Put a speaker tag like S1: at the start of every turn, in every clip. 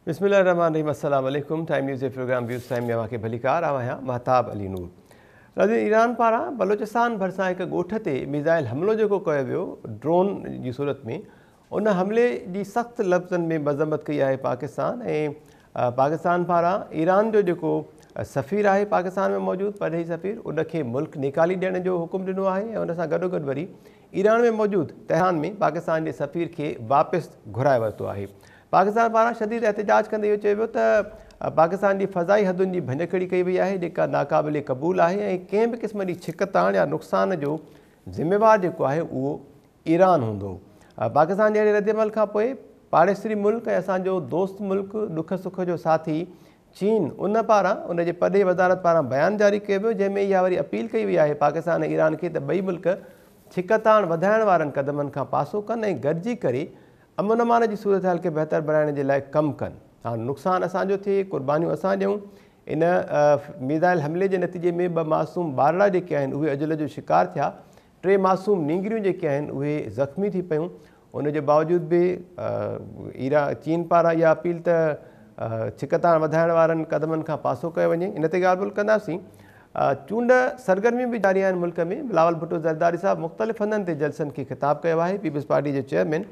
S1: بسم الله الرحمٰن الرحيم السلام عليڪم ٽائيم نيوز جي پروگرام ويوز ٽائيم ۾ اوهان کي ڀليڪار. آئون آهيان مهتاب علي نور. ناظرين ايران پاران بلوچستان ڀرسان هڪ ڳوٺ تي ميزائل حملو جيڪو ڪيو ويو ڊرون جي صورت ۾ ان حملي جي سخت لفظن ۾ مذمت ڪئي آهي پاڪستان ۽ پاڪستان پاران ايران جو جيڪو سفير آهي پاڪستان ۾ موجود پرڏيهي سفير ان کي ملڪ نيڪالي ڏيڻ جو حڪم ڏنو آهي ۽ ان سان گڏوگڏ وري ايران ۾ موجود تهران ۾ پاڪستان جي سفير کي واپس گهرائي ورتو آهي. پاڪستان پاران شديد احتجاج ڪندي اهو چيو ويو ته پاڪستان جي فضائي حدن جي ڀڃڪڙي ڪئي وئي آهي جيڪا ناقابل قبول آهي ۽ ڪنهن به قسم جي ڇڪتاڻ يا نقصان جو ذميوار جيڪو آهي اهو ايران هوندو. پاڪستان جي اهڙي ردعمل کانپوء پاڙيسري ملڪ ۽ اسان جو دوست ملڪ ڏک سک جو ساٿي چين ان پاران ان جي پرڏيهي وزارت پاران بيان جاري ڪيو ويو جنهن ۾ اها وري اپيل ڪئي وئي آهي پاڪستان ۽ ايران کي ته ٻئي ملڪ ڇڪتاڻ وڌائڻ وارن قدمن کان پاسو ڪن ۽ گڏجي ڪري امن امان جي صورتحال کي بهتر بڻائڻ جي لاء ڪم ڪن. هاڻ نقصان اسان جو ٿئي قربانيون اسان ڏيون. ان ميزائل حملي جي نتيجي ۾ ٻه معصوم ٻارڙا جيڪي آهن اهي اجل جو شڪار ٿيا ٽي معصوم نينگريون جيڪي آهن اهي زخمي ٿي پيون ان جي باوجود به ايران چين پاران اها اپيل ته ڇڪتاڻ وڌائڻ وارن قدمن کان پاسو ڪيو وڃي ان تي ڳالهه ٻولهه ڪنداسين. چونڊ سرگرميون به جاري آهن ملڪ ۾ بلاول ڀٽو زرداري صاحب مختلف هنڌن تي جلسن کي خطاب ڪيو آهي پيپلز پارٽي جي چيئرمين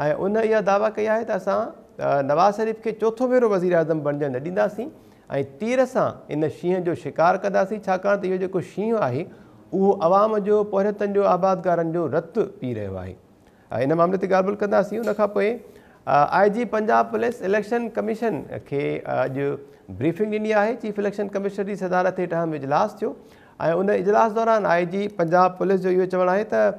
S1: ۽ ان اها دعويٰ ڪئي آهي ته اسان نواز شريف کي چوٿون ڀيرو وزيراعظم بڻجڻ نه ڏينداسين ۽ تير سان ان شينهن جو شڪار ڪنداسين ڇاڪاڻ ته اهو جيڪو شينهن آهي اهو عوام جو پورهيتن جو آبادگارن جو رت پي رهيو آهي ان معاملي تي ڳالهه ٻولهه ڪنداسين ان کان پوء I G Punjab police election commission کي اڄ بريفنگ ڏني آهي چيف اليڪشن ڪمشنر جي صدارت هيٺ اهم اجلاس ٿيو ۽ ان اجلاس دوران آء جي پنجاب پوليس جو اهو چوڻ آهي ته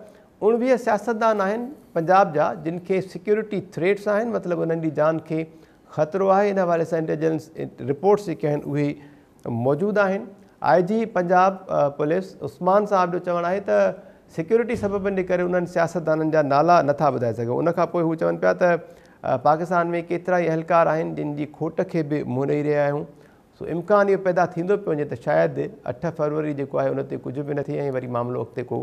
S1: 19 سياستدان آهن پنجاب جا جن کي سيڪيورٽي ٿريٽس آهن مطلب انهن جي جان کي خطرو آهي ان حوالي سان انٽيليجنس رپورٽس جيڪي آهن اهي موجود آهن. آء جي پنجاب پوليس عثمان صاحب جو چوڻ آهي ته سيڪيورٽي سببن جي ڪري انهن سياستدانن جا نالا نٿا ٻڌائي سگهون. ان کان پوء هو چون پيا ته پاڪستان ۾ ڪيترائي اهلڪار آهن جن جي کوٽ کي به منهن ڏئي رهيا آهيون سو امڪان اهو پيدا ٿيندو پيو وڃي ته شايد 8 فروري جيڪو آهي ان تي ڪجهه به نه ٿئي ۽ وري معاملو اڳتي ڪو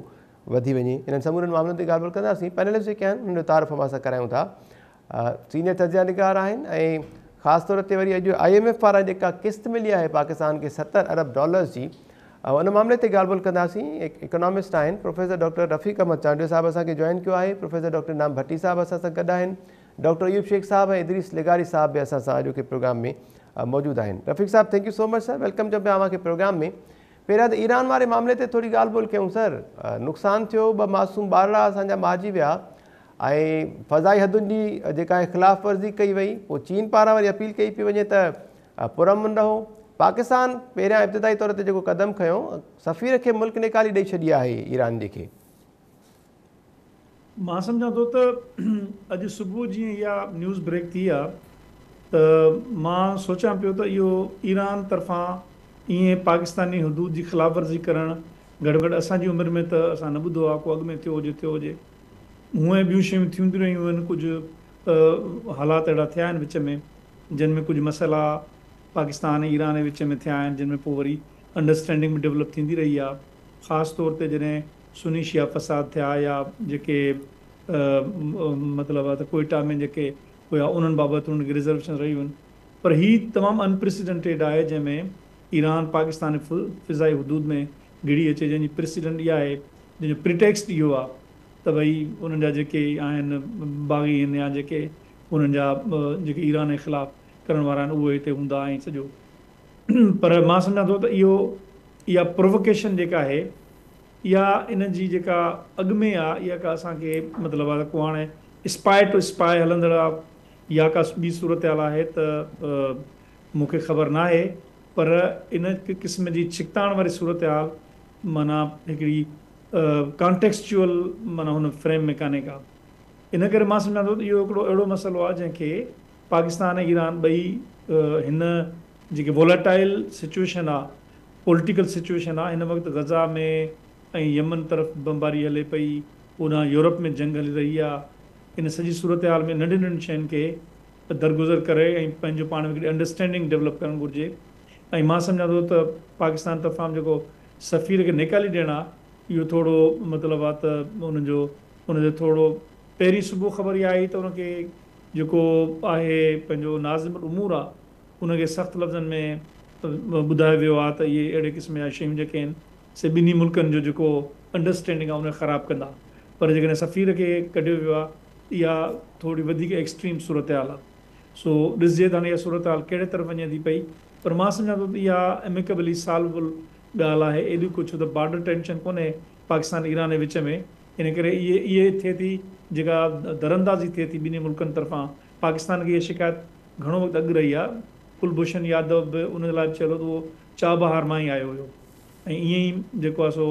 S1: وڌي وڃي. انهن سمورن معاملن تي ڳالهه ٻولهه ڪنداسين. پينلسٽ جيڪي آهن انهن جو تعارف اوهان سان ڪرايون ٿا. سينيئر تجزيه نگار آهن ۽ خاص طور تي وري اڄ I M F پاران جيڪا قسط ملي آهي پاڪستان کي 70 ارب ڊالرز جي ان معاملي تي ڳالهه ٻولهه ڪنداسين. اڪانامسٽ آهن پروفيسر ڊاڪٽر رفيق احمد چانڊيو صاحب اسان کي جوائن ڪيو آهي. پروفيسر ڊاڪٽر انعام ڀٽي صاحب اسان سان گڏ آهن. ڊاڪٽر ايوب شيخ صاحب ۽ ادريس لغاري صاحب به اسان سان اڄوڪي پروگرام ۾ موجود آهن. رفيق صاحب thank you so much sir welcome چئون پيا اوهان کي پروگرام ۾. پهريان ته ايران واري معاملي تي ٿوري ڳالهه ٻولهه ڪيون سر. نقصان ٿيو ٻه معصوم ٻارڙا اسان جا مارجي ويا ۽ فضائي حدن جي جيڪا آهي خلاف ورزي ڪئي وئي پوء چين پاران وري اپيل ڪئي پئي وڃي ته پرامن رهو. پاڪستان پهريان ابتدائي طور تي جيڪو قدم کنيو سفير کي ملڪ نيڪالي ڏئي ڇڏي آهي ايران جي کي.
S2: مان سمجهان ٿو ته اڄ صبح جيئن اها نيوز بريڪ ٿي آ ته مان سوچان پيو ته اهو ايران طرفان ائين پاڪستاني حدود جي خلاف ورزي ڪرڻ گهٽ ۾ گهٽ اسان جي عمر ۾ ته اسان نه ٻڌو آ ڪو اڳ ۾ ٿيو هجي ٿيو هجي. هونئن ٻيون شيون ٿينديون رهيون آهن ڪجهه حالات اهڙا ٿيا آهن وچ ۾ جن ۾ ڪجهه مسئلا پاڪستان ۽ ايران جي وچ ۾ ٿيا آهن جن ۾ پوء وري انڊرسٽينڊنگ به ڊولپ ٿيندي رهي آ خاص طور تي جڏهن سني شيعا فساد ٿيا يا جيڪي مطلب آ ته ڪوئيٽا ۾ جيڪي هيا انهن بابت انهن کي رزرويشن رهيون آهن پر هي تمام انپريسيڊنٽيڊ آهي جنهن ۾ ايران پاڪستان جي فضائي حدود ۾ گهڙي اچي جنهن جي پريسيڊنٽ اها آهي جنهن جو پريٽيڪسٽ اهو آ ته ڀئي انهن جا جيڪي آهن باغي آهن يا جيڪي انهن جا جيڪي ايران جي خلاف ڪرڻ وارا آهن اهي هتي هوندا ۽ سڄو پر مان سمجهان ٿو ته اهو اها پرووڪيشن جيڪا آهي اها ان جي جيڪا اڳ ۾ آ اها ڪا اسان کي مطلب آ ته ڪو هاڻي اسپائي ٽو اسپائي هلندڙ آ يا ڪا ٻي صورتحال آهي ته مون کي خبر ناهي پر ان قسم جي ڇڪتاڻ واري صورتحال معنيٰ هڪڙي ڪانٽيڪسچوئل معنيٰ هن فريم ۾ ڪانهي ڪا. ان ڪري مان سمجهان ٿو ته اهو هڪڙو اهڙو مسئلو آهي جنهن کي پاڪستان ۽ ايران ٻئي هن جيڪي وولاٽائل سچوئيشن آهي پوليٽيڪل سچوئيشن آهي هن وقت غزه ۾ ۽ يمن طرف بمباري هلي پئي هوڏانهن يورپ ۾ جنگ هلي رهي آهي ان سڄي صورتحال ۾ ننڍين ننڍين شين کي درگذر ڪري ۽ پنهنجو پاڻ ۾ هڪڙي انڊرسٽينڊنگ ڊولپ ڪرڻ گهرجي ۽ مان سمجهان ٿو ته پاڪستان طرفان جيڪو سفير کي نيڪالي ڏيڻ آ اهو ٿورو مطلب آ ته ان جو ان جو ٿورو پهرين صبح خبر اها آئي ته ان کي جيڪو آهي پنهنجو ناظم الامور آ ان کي سخت لفظن ۾ ٻڌايو ويو آ ته اهي اهڙي قسم جا شيون جيڪي آهن سي ٻنهي ملڪن جو جيڪو انڊرسٽينڊنگ آ ان کي خراب ڪندا پر جيڪڏهن سفير کي ڪڍيو ويو آ اها ٿوري وڌيڪ ايڪسٽريم صورتحال آ سو ڏسجي ته هاڻي اها صورتحال ڪهڙي طرف وڃي ٿي پئي پر مان سمجهان ٿو ته اها اميڪبلي سالوبل ڳالهه آهي ايڏي ڪو ڇو ته بارڊر ٽينشن ڪونهي پاڪستان ايران جي وچ ۾ ان ڪري اهي اهي ٿئي ٿي جيڪا دراندازي ٿئي ٿي ٻنهي ملڪن طرفان پاڪستان کي اها شڪايت گهڻو وقت اڳ رهي آهي ڪلڀوشن يادو به ان لاء به چيل هو ته اهو چابهار مان ئي آيو هيو ۽ ائين ئي جيڪو آهي سو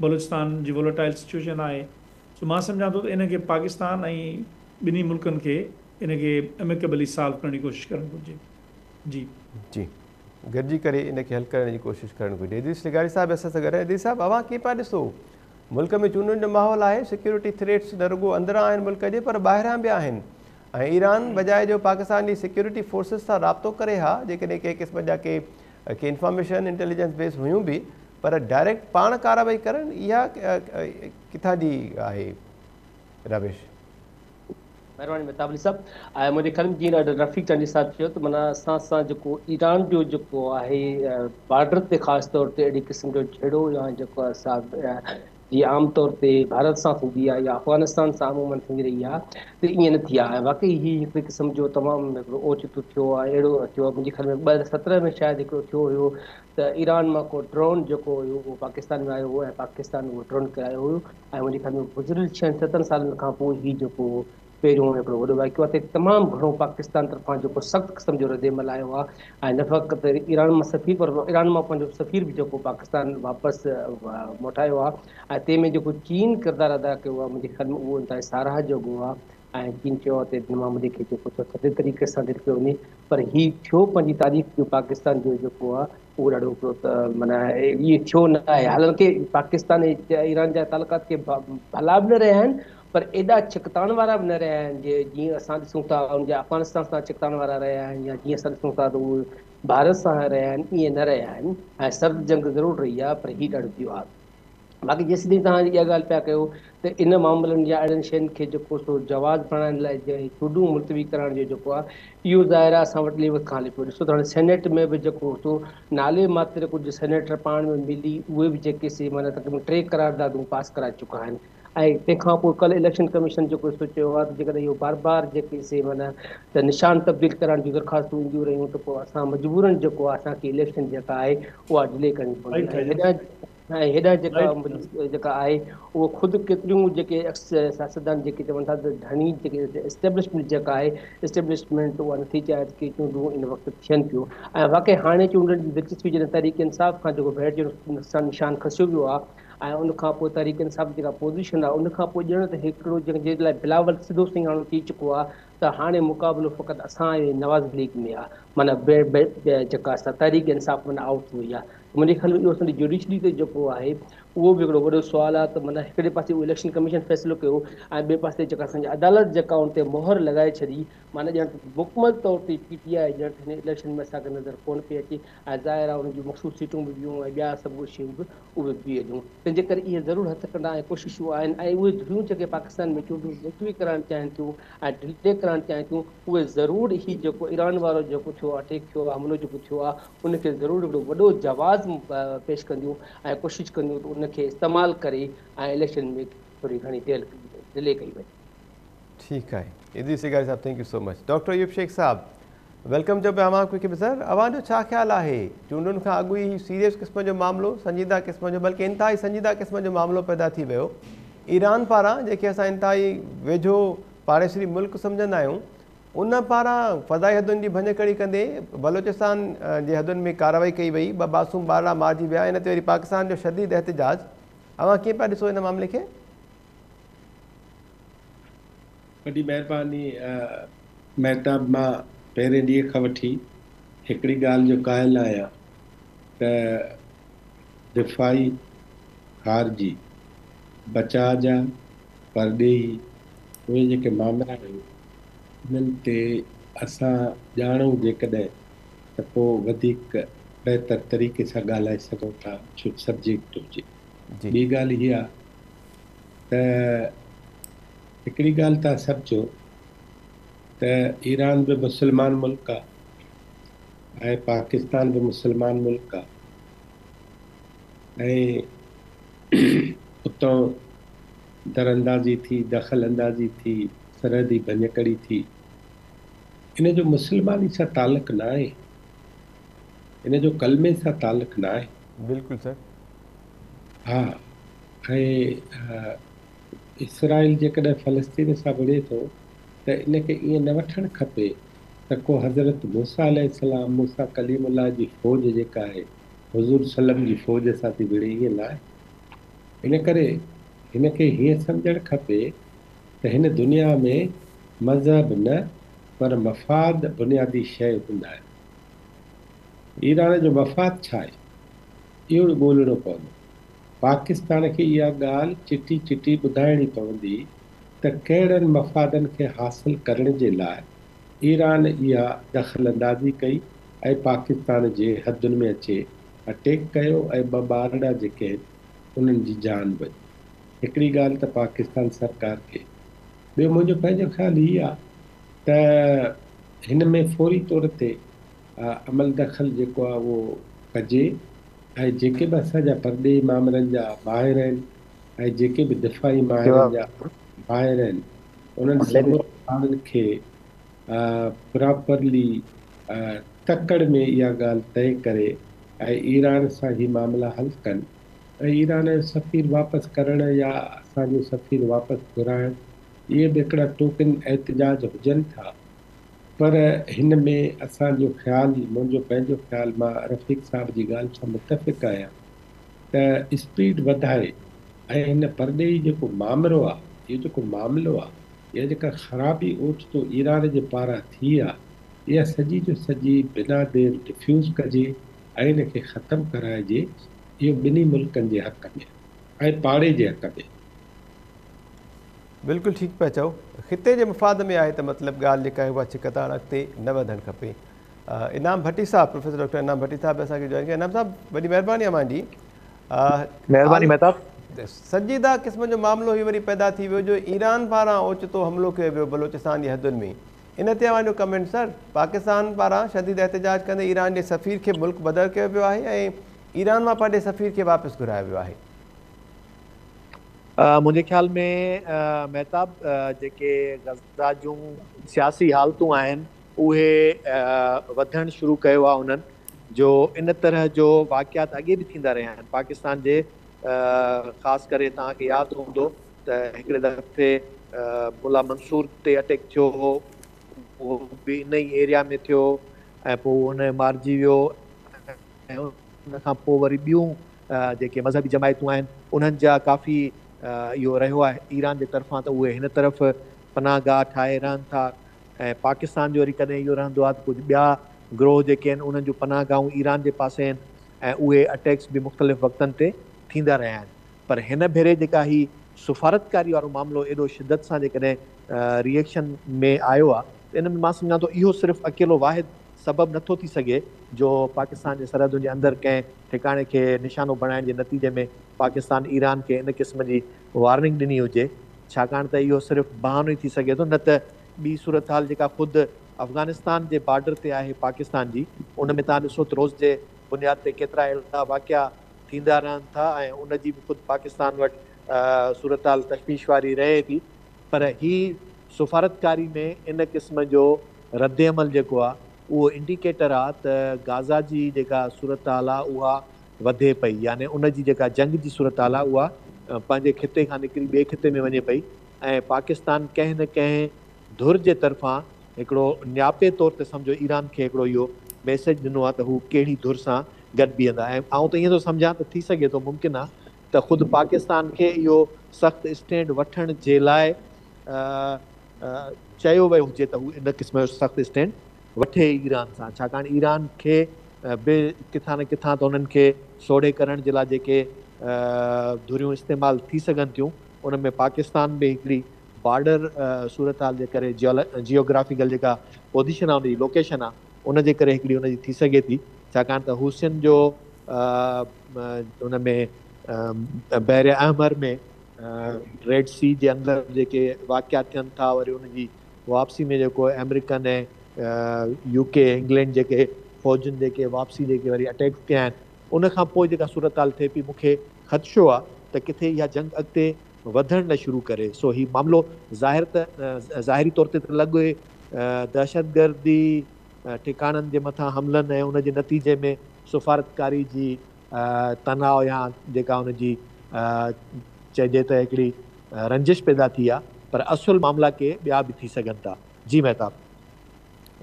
S2: بلوچستان جي وولوٽائل سچوئيشن آهي سو مان سمجهان ٿو ته ان کي پاڪستان ۽ ٻنهي ملڪن کي ان کي اميڪبلي سالو ڪرڻ جي ڪوشش ڪرڻ گهرجي. جي.
S1: جي گڏجي ڪري ان کي حل ڪرڻ جي ڪوشش ڪرڻ گهرجي. ادريس لغاري صاحب اسان سان گڏ آهن. ادريس صاحب اوهان ڪيئن پيا ڏسو ملڪ ۾ چونڊن جو ماحول آهي سيڪيورٽي ٿريٽس نه رڳو اندران آهن ملڪ جي پر ٻاهران به آهن ۽ ايران بجاء جو پاڪستان جي سيڪيورٽي فورسز سان رابطو ڪري ها جيڪڏهن ڪنهن قسم جا ڪي ڪي انفارميشن انٽيليجنس بيس هيون به پر ڊائريڪٽ پاڻ ڪارروائي ڪرڻ اها ڪٿان جي آهي روش؟
S3: مهرباني مهتاب علي صاحب ۽ منهنجي خيال ۾ جيئن ڊاڪٽر رفيق چانڊيي صاحب چيو ته معنيٰ اسان سان جيڪو ايران جو جيڪو آهي بارڊر تي خاص طور تي اهڙي قسم جو جهيڙو يا جيڪو اسان جي عام طور تي ڀارت سان ٿيندي آهي يا افغانستان سان عمومن ٿيندي رهي آهي ته ائين نه ٿي آهي ۽ واقعي هي هڪڙي قسم جو تمام هڪڙو اوچتو ٿيو آهي اهڙو ٿيو آهي منهنجي خيال ۾ 2017 ۾ شايد هڪڙو ٿيو هيو ته ايران مان ڪو ڊرون جيڪو هيو اهو پاڪستان ۾ آيو هو ۽ پاڪستان اهو ڊرون ڪيرايو هيو ۽ منهنجي خيال ۾ گذريل ڇهن ستن سالن کان پوء هي جيڪو پهريون هڪڙو وڏو واقعو آهي ته تمام گهڻو پاڪستان طرفان جيڪو سخت قسم جو رد عمل آيو آهي ۽ نه فقط ايران مان سفير پر ايران مان پنهنجو سفير به جيڪو پاڪستان واپس موٽايو آهي ۽ تنهن ۾ جيڪو چين ڪردار ادا ڪيو آهي منهنجي خيال ۾ اهو انتهائي ساراهه جوڳو آهي ۽ چين چيو آهي ته هن معاملي کي جيڪو ٿڌي طريقي سان ڏٺو وڃي پر هي ٿيو پنهنجي تاريخ جو پاڪستان جو جيڪو آهي اهو ڏاڍو هڪڙو ته معنيٰ ائين ٿيو نه آهي حالانڪه پاڪستان ۽ ايران جا تعلقات ڪي ڀلا به نه رهيا آهن پر ايڏا ڇڪتاڻ وارا به نه رهيا آهن جي جيئن اسان ڏسون ٿا ان جا افغانستان سان ڇڪتاڻ وارا رهيا آهن يا جيئن اسان ڏسون ٿا ته اهي ڀارت سان رهيا آهن ائين نه رهيا آهن ۽ سرد جنگ ضرور رهي آهي پر هي ڏاڍو ٿيو آهي. باقي جيستائين توهان اها ڳالهه پيا ڪيو ته ان معاملن يا اهڙن شين کي جيڪو سو جواز بڻائڻ لاء جنهن چونڊون ملتوي ڪرائڻ جو جيڪو آهي اهو ظاهر آهي اسان وٽ الائي وقت کان هلي پيو ڏسو ته هاڻي سينيٽ ۾ به جيڪو سو نالي ماتر ڪجهه سينيٽر پاڻ ۾ ملي اهي به جيڪي سي معنيٰ تقريبن ٽي قراردادون پاس ڪرائي چڪا آهن ۽ تنهن کان پوء ڪلهه اليڪشن ڪميشن جيڪو سو چيو آهي ته جيڪڏهن اهو بار بار جيڪي سي معنيٰ ته نشان تبديل ڪرائڻ جون درخواستون اينديون رهيون ته پوء اسان مجبورن جيڪو آهي اسان کي اليڪشن جيڪا آهي اها ڊلي ڪرڻي پوندي ۽ هيڏانهن ۽ هيڏانهن جيڪا جيڪا آهي اهو خود ڪيتريون جيڪي ايڪس سياستدان جيڪي چون ٿا ته ڌڻي جيڪي اسٽيبلشمينٽ جيڪا آهي اسٽيبلشمينٽ اها نٿي چاهي ته ڪي چونڊون ان وقت ٿين پيون ۽ واقعي هاڻي چونڊن جي دلچسپي جڏهن تحريڪ انصاف کان جيڪو ڀيٽ جو نشان کسيو ويو آهي ۽ ان کان پوء تحريڪ انصاف جي جيڪا پوزيشن آهي ان کان پوء ڄڻ ته هڪڙو جنهن جي لاء بلاول سڌو سنئون هاڻي چئي چڪو آهي ته هاڻي مقابلو فقط اسان ۽ نواز ليگ ۾ آهي معنيٰ جيڪا تحريڪ انصاف معنيٰ آئوٽ ٿي وئي آهي منهنجي خيال ۾ اهو اسان جي جوڊيشري تي جيڪو آهي اهو به هڪڙو وڏو سوال آهي ته معنيٰ هڪڙي پاسي اهو اليڪشن ڪميشن فيصلو ڪيو ۽ ٻئي پاسي جيڪا اسان جي عدالت جيڪا ان تي مهر لڳائي ڇڏي معنيٰ ڄڻ ته مڪمل طور تي پي ٽي آء ڄڻ ته هن اليڪشن ۾ اسان کي نظر ڪونه پئي اچي ۽ ظاهر آهي ان جون مخصوص سيٽون به ويون ۽ ٻيا سڀ ڪجهه شيون به اهي به ويون تنهن جي ڪري اهي ضرور هٿ ڪنڊا ۽ ڪوششون آهن ۽ اهي ڌريون جيڪي پاڪستان ۾ چونڊون ملتوي ڪرائڻ چاهين ٿيون ۽ ڊلي ڪرائڻ چاهين ٿيون اهي ضرور هي جيڪو ايران وارو جيڪو ٿيو آهي اٽيڪ ٿيو آهي حملو جيڪو ٿيو آهي ان کي ضرور هڪڙو وڏو جواز پيش ڪنديون ۽ ڪوشش ڪنديون ته ان کي استعمال ڪري ۽ اليڪشن ۾ ٿوري گهڻي ڊلي ڪئي وڃي.
S1: ٺيڪ آهي ادريس لغاري صاحب thank you so much doctor Ayub Shaikh صاحب welcome چئو پيا اوهان کي به سر اوهان جو ڇا خيال آهي چونڊن کان اڳ ئي هي سيريس قسم جو معاملو سنجيده قسم جو بلڪه انتهائي سنجيده قسم جو معاملو پيدا ٿي ويو ايران پاران جنهن کي اسان انتهائي ويجهو پاڙيسري ملڪ سمجهندا آهيون ان پاران فضائي حدن جي ڀڃڪڙي ڪندي بلوچستان جي حدن ۾ ڪارروائي ڪئي وئي، ٻه معصوم ٻارڙا مارجي ويا، ان تي وري پاڪستان جو شديد احتجاج، اوهان ڪيئن پيا ڏسو ان معاملي کي؟
S4: وڏي مهرباني مهتاب مان پهرين ڏينهن کان وٺي هڪڙي ڳالهه جو قائل آهيان ته دفاعي، خارجي، بچاء جا، پرڏيهي اهي جيڪي مامرا آهن انهن تي اسان ڄاڻون جيڪڏهن ته پوء وڌيڪ بهتر طريقي سان ڳالهائي سگهون ٿا ڇو سبجيڪٽ هجي. ٻي ڳالهه اها ته هڪڙي ڳالهه توهان سمجهو ته ايران به مسلمان ملڪ آ ۽ پاڪستان به مسلمان ملڪ آ ۽ اتان دراندازي ٿي، دخل اندازي ٿي، سرحدي ڀڃڪڙي ٿي. ان جو مسلماني سان تعلق ناهي. ان جو ڪلمي سان تعلق ناهي.
S1: بلڪل سر.
S4: ها ۽ اسرائيل جيڪڏهن فلسطين سان وڙهي ٿو ته ان کي ائين نه وٺڻ کپي ته ڪو حضرت موسيٰ عليه السلام، موسيٰ ڪليم الله جي فوج جيڪا آهي، حضور صلعم جي فوج سان ٿي وڙهي، ائين ناهي. ان ڪري هن کي هيئن سمجهڻ کپي ته هن دنيا ۾ مذهب نه پر مفاد بنيادي شيء هوندا آهن. ايران جو مفاد ڇا آهي؟ اهو ڳولڻو پوندو. پاڪستان کي اها ڳالهه چٽي چٽي ٻڌائڻي پوندي ته ڪهڙن مفادن کي حاصل ڪرڻ جي لاء ايران اها دخل اندازي ڪئي ۽ پاڪستان جي حدن ۾ اچي اٽيڪ ڪيو ۽ ٻه ٻارڙا جيڪي آهن انهن جي جان وئي. هڪڙي ڳالهه ته پاڪستان سرڪار کي. ٻيو منهنجو پنهنجو خيال هي آ ته هن ۾ فوري طور تي عمل دخل جيڪو آ اهو ڪجي ۽ جيڪي به اسان جا پرڏيهي مامرن جا ماهر آهن ۽ جيڪي به دفاعي ماهرن جا ماهر آهن انهن سمورن ماڻهن کي پراپرلي تڪڙ ۾ اها ڳالهه طئي ڪري ۽ ايران سان هي معاملا حل ڪن ۽ ايران جو سفير واپس ڪرڻ يا اسان جو سفير واپس گهرائڻ اهي به هڪڙا ٽوڪن احتجاج هجن ٿا پر هن ۾ اسان جو خيال منهنجو پنهنجو خيال مان رفيق صاحب جي ڳالهه سان متفق آهيان ته اسپيڊ وڌائي ۽ هن پرڏيهي جيڪو مامرو آ اهو جيڪو معاملو آ اها جيڪا خرابي اوچتو ايران جي پاران ٿي آ اها سڄي جو سڄي بنا دير ڊفيوز ڪجي ۽ ان کي ختم ڪرائجي اهو ٻنهي ملڪن جي حق ۾ آ ۽ پاڙي جي حق ۾.
S1: بلڪل ٺيڪ پيا چئو. خطي جي مفاد ۾ آهي ته مطلب ڳالهه جيڪا آهي اها ڇڪتاڻ اڳتي نه وڌڻ کپي. انعام ڀٽي صاحب پروفيسر ڊاڪٽر انعام ڀٽي صاحب به اسان کي جوائن ڪيو. انعام صاحب وڏي مهرباني اوهان جي.
S5: مهرباني مهتاب.
S1: سنجيده قسم جو معاملو هي وري پيدا ٿي ويو جو ايران پاران اوچتو حملو ڪيو ويو بلوچستان جي حدن ۾ ان تي اوهان جو ڪمينٽ سر. پاڪستان پاران شديد احتجاج ڪندي ايران جي سفير کي ملڪ بدر ڪيو ويو آهي ۽ ايران مان پرڏيهي سفير کي واپس گهرايو ويو آهي.
S5: منهنجي خيال ۾ مهتاب جيڪي غزه جون سياسي حالتون آهن اهي وڌڻ شروع ڪيو آهي انهن جو ان طرح جو واقعات اڳي به ٿيندا رهيا آهن پاڪستان جي خاص ڪري توهان کي ياد هوندو ته هڪڙي دفعي ملا منصور تي اٽيڪ ٿيو هو اهو به ان ئي ايريا ۾ ٿيو ۽ پوء ان مارجي ويو ۽ ان کان پوء وري ٻيون جيڪي مذهبي جماعتون آهن انهن جا ڪافي اهو رهيو آهي ايران جي طرفان ته اهي هن طرف پناهه گاهه ٺاهي رهن ٿا ۽ پاڪستان جو وري ڪڏهن اهو رهندو آهي ته ڪجهه ٻيا گروهه جيڪي آهن انهن جون پناهه گاهون ايران جي پاسي آهن ۽ اهي اٽيڪس به مختلف وقتن تي ٿيندا رهيا آهن پر هن ڀيري جيڪا هي سفارتڪاري وارو معاملو ايڏو شدت سان جيڪڏهن ري ايڪشن ۾ آيو آهي ته ان ۾ مان سمجهان ٿو اهو صرف اڪيلو واحد سبب نٿو ٿي سگهي جو پاڪستان جي سرحدن جي اندر ڪنهن ٺڪاڻي کي نشانو بڻائڻ جي نتيجي ۾ پاڪستان ايران کي ان قسم جي وارننگ ڏني هجي ڇاڪاڻ ته اهو صرف بهانو ئي ٿي سگهي ٿو نه ته ٻي صورتحال جيڪا خود افغانستان جي بارڊر تي آهي پاڪستان جي ان ۾ توهان ڏسو ته روز جي بنياد تي ڪيترا اهڙا واقعا ٿيندا رهن ٿا ۽ ان جي به خود پاڪستان وٽ صورتحال تشويش واري رهي ٿي پر هي سفارتڪاري ۾ ان قسم جو ردعمل جيڪو آهي اهو انڊيڪيٽر آهي ته گازا جي جيڪا صورتحال آهي اها وڌي پئي يعني ان جي جيڪا جنگ جي صورتحال آهي اها پنهنجي خطي کان نڪري ٻئي خطي ۾ وڃي پئي ۽ پاڪستان ڪنهن نه ڪنهن ڌر جي طرفان هڪڙو نياپي طور تي سمجهو ايران کي هڪڙو اهو ميسيج ڏنو آهي ته هو ڪهڙي ڌر سان گڏ بيهندا ۽ آئون ته ائين ٿو سمجهان ته ٿي سگهي ٿو ممڪن آهي ته خود پاڪستان کي اهو سخت اسٽينڊ وٺڻ جي لاء چيو ويو هجي ته هو ان قسم جو سخت اسٽينڊ وٺي ايران سان ڇاڪاڻ ايران کي به ڪٿان نه ڪٿان ته انهن کي سوڙهي ڪرڻ جي لاء جيڪي ڌريون استعمال ٿي سگهن ٿيون ان ۾ پاڪستان به هڪڙي بارڊر صورتحال جي ڪري جيوگرافيڪل جيڪا پوزيشن آهي ان جي لوڪيشن آهي ان جي ڪري هڪڙي ان جي ٿي سگهي ٿي ڇاڪاڻ ته حوثين جو ان ۾ بحر احمر ۾ ريڊ سي جي اندر جيڪي واقعا ٿين ٿا وري ان جي واپسي ۾ جيڪو آمريڪن ۽ يو ڪي انگلينڊ جيڪي فوجن جيڪي واپسي جيڪي وري اٽيڪس ڪيا آهن ان کان پوء جيڪا صورتحال ٿئي پئي مون کي خدشو آهي ته ڪٿي اها جنگ اڳتي وڌڻ نه شروع ڪري سو هي معاملو ظاهر ته ظاهري طور تي ته لڳي دهشتگردي ٺڪاڻن جي مٿان حملن ۽ ان جي نتيجي ۾ سفارتڪاري جي تناء يا جيڪا ان جي چئجي ته هڪڙي رنجش پيدا ٿي آ پر اصل معاملا ڪي ٻيا به ٿي سگهن ٿا. جي مهتاب.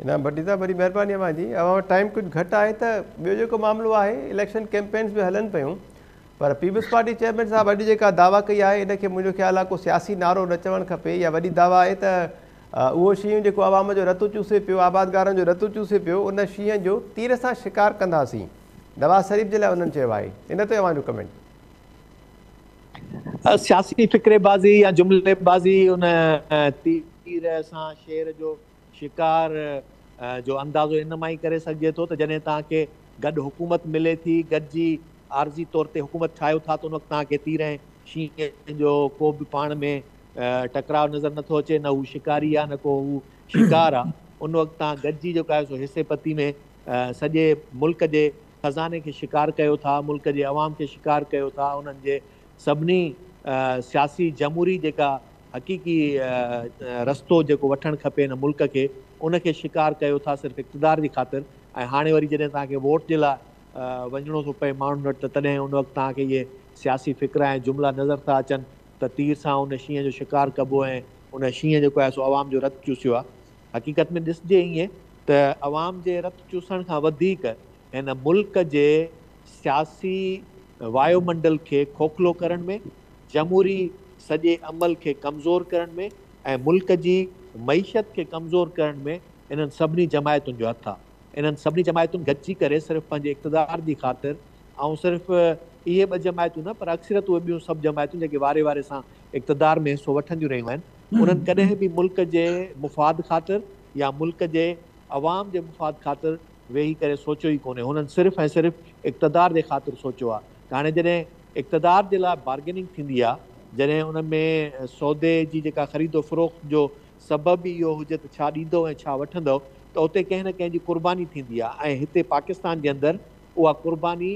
S1: انعام ڀٽي صاحب وڏي مهرباني اوهان جي. اوهان وٽ ٽائيم ڪجهه گهٽ آهي ته ٻيو جيڪو معاملو آهي اليڪشن ڪيمپينز به هلن پيون پر پيپلز پارٽي چيئرمين صاحب اڄ جيڪا دعويٰ ڪئي آهي ان کي منهنجو خيال آهي ڪو سياسي نعرو نه چوڻ کپي يا وڏي دعويٰ آهي ته اهو شينهن جيڪو عوام جو رت چوسي پيو آبادگارن جو رت چوسي پيو ان شينهن جو تير سان شڪار ڪنداسين نواز شريف جي لاء انهن چيو آهي ان تي اوهان جو ڪمينٽ.
S5: سياسي فقري بازي يا جملي بازي ان تير سان شير جو شڪار جو اندازو ان مان ئي ڪري سگهجي ٿو ته جڏهن توهان کي گڏ حڪومت ملي ٿي، گڏجي عارضي طور تي حڪومت ٺاهيو ٿا ته ان وقت توهان کي تير ۽ شينهن جو ڪو به پاڻ ۾ ٽڪراء نظر نٿو اچي، نه هو شڪاري آهي نه ڪو هو شڪار آهي. ان وقت توهان گڏجي جيڪو آهي سو حصي پتي ۾ سڄي ملڪ جي خزاني کي شڪار ڪيو ٿا، ملڪ جي عوام کي شڪار ڪيو ٿا، انهن جي سڀني سياسي جمهوري جيڪا حقيقي رستو جيڪو وٺڻ کپي هن ملڪ کي ان کي شڪار ڪيو ٿا صرف اقتدار جي خاطر ۽ هاڻي وري جڏهن توهان کي ووٽ جي لاء وڃڻو ٿو پئي ماڻهن وٽ ته تڏهن ان وقت توهان کي اهي سياسي فقرا ۽ جملا نظر ٿا اچن ته تير سان ان شينهن جو شڪار ڪبو ۽ ان شينهن جيڪو آهي سو عوام جو رت چوسيو آهي. حقيقت ۾ ڏسجي ائين ته عوام جي رت چوسڻ کان وڌيڪ هن ملڪ جي سياسي وايو منڊل کي کوکلو ڪرڻ ۾، جمهوري سڄي عمل کي ڪمزور ڪرڻ ۾ ۽ ملڪ جي معيشت کي ڪمزور ڪرڻ ۾ انهن سڀني جماعتن جو هٿ آ. انهن سڀني جماعتن گڏجي ڪري صرف پنهنجي اقتدار جي خاطر ۽ صرف اهي ٻه جماعتون نه پر اڪثريت اهي ٻيون سڀ جماعتون جيڪي واري واري سان اقتدار ۾ حصو وٺنديون رهيون آهن انهن ڪڏهن به ملڪ جي مفاد خاطر يا ملڪ جي عوام جي مفاد خاطر ويهي ڪري سوچيو ئي ڪونهي. هنن صرف ۽ صرف اقتدار جي خاطر سوچيو آهي ته هاڻي جڏهن اقتدار جي لاء بارگيننگ ٿيندي آهي، جڏهن ان ۾ سودي جي جيڪا خريد و فروخت جو سبب ئي اهو هجي ته ڇا ڏيندؤ ۽ ڇا وٺندؤ ته اتي ڪنهن نه ڪنهن جي قرباني ٿيندي آهي ۽ هتي پاڪستان جي اندر اها قرباني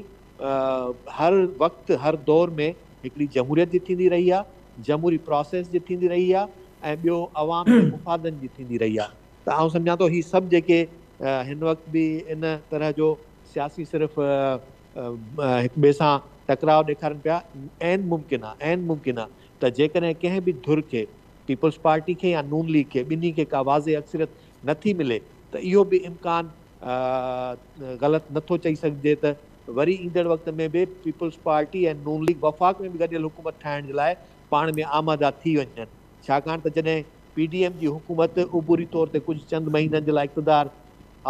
S5: هر وقت هر دور ۾ هڪڙي جمهوريت جي ٿيندي رهي آهي، جمهوري پراسيس جي ٿيندي رهي آهي ۽ ٻيو عوام جي مفادن جي ٿيندي رهي آهي ته آئون سمجهان ٿو هي سڀ جيڪي هن وقت به ان طرح جو سياسي صرف هڪ ٻئي سان ٽڪراء ڏيکارن پيا عين ممڪن آهي عين ممڪن آهي ته جيڪڏهن ڪنهن به ڌر کي پيپلز پارٽي کي يا نون ليگ کي ٻنهي کي ڪا واضح اڪثريت نٿي ملي ته اهو به امڪان غلط نٿو چئي سگهجي ته وري ايندڙ وقت ۾ به پيپلز پارٽي ۽ نون ليگ وفاق ۾ به گڏيل حڪومت ٺاهڻ جي لاء پاڻ ۾ آماده ٿي وڃن ڇاڪاڻ ته جڏهن پي ڊي ايم جي حڪومت عبوري طور تي ڪجهه چند مهينن جي لاء اقتدار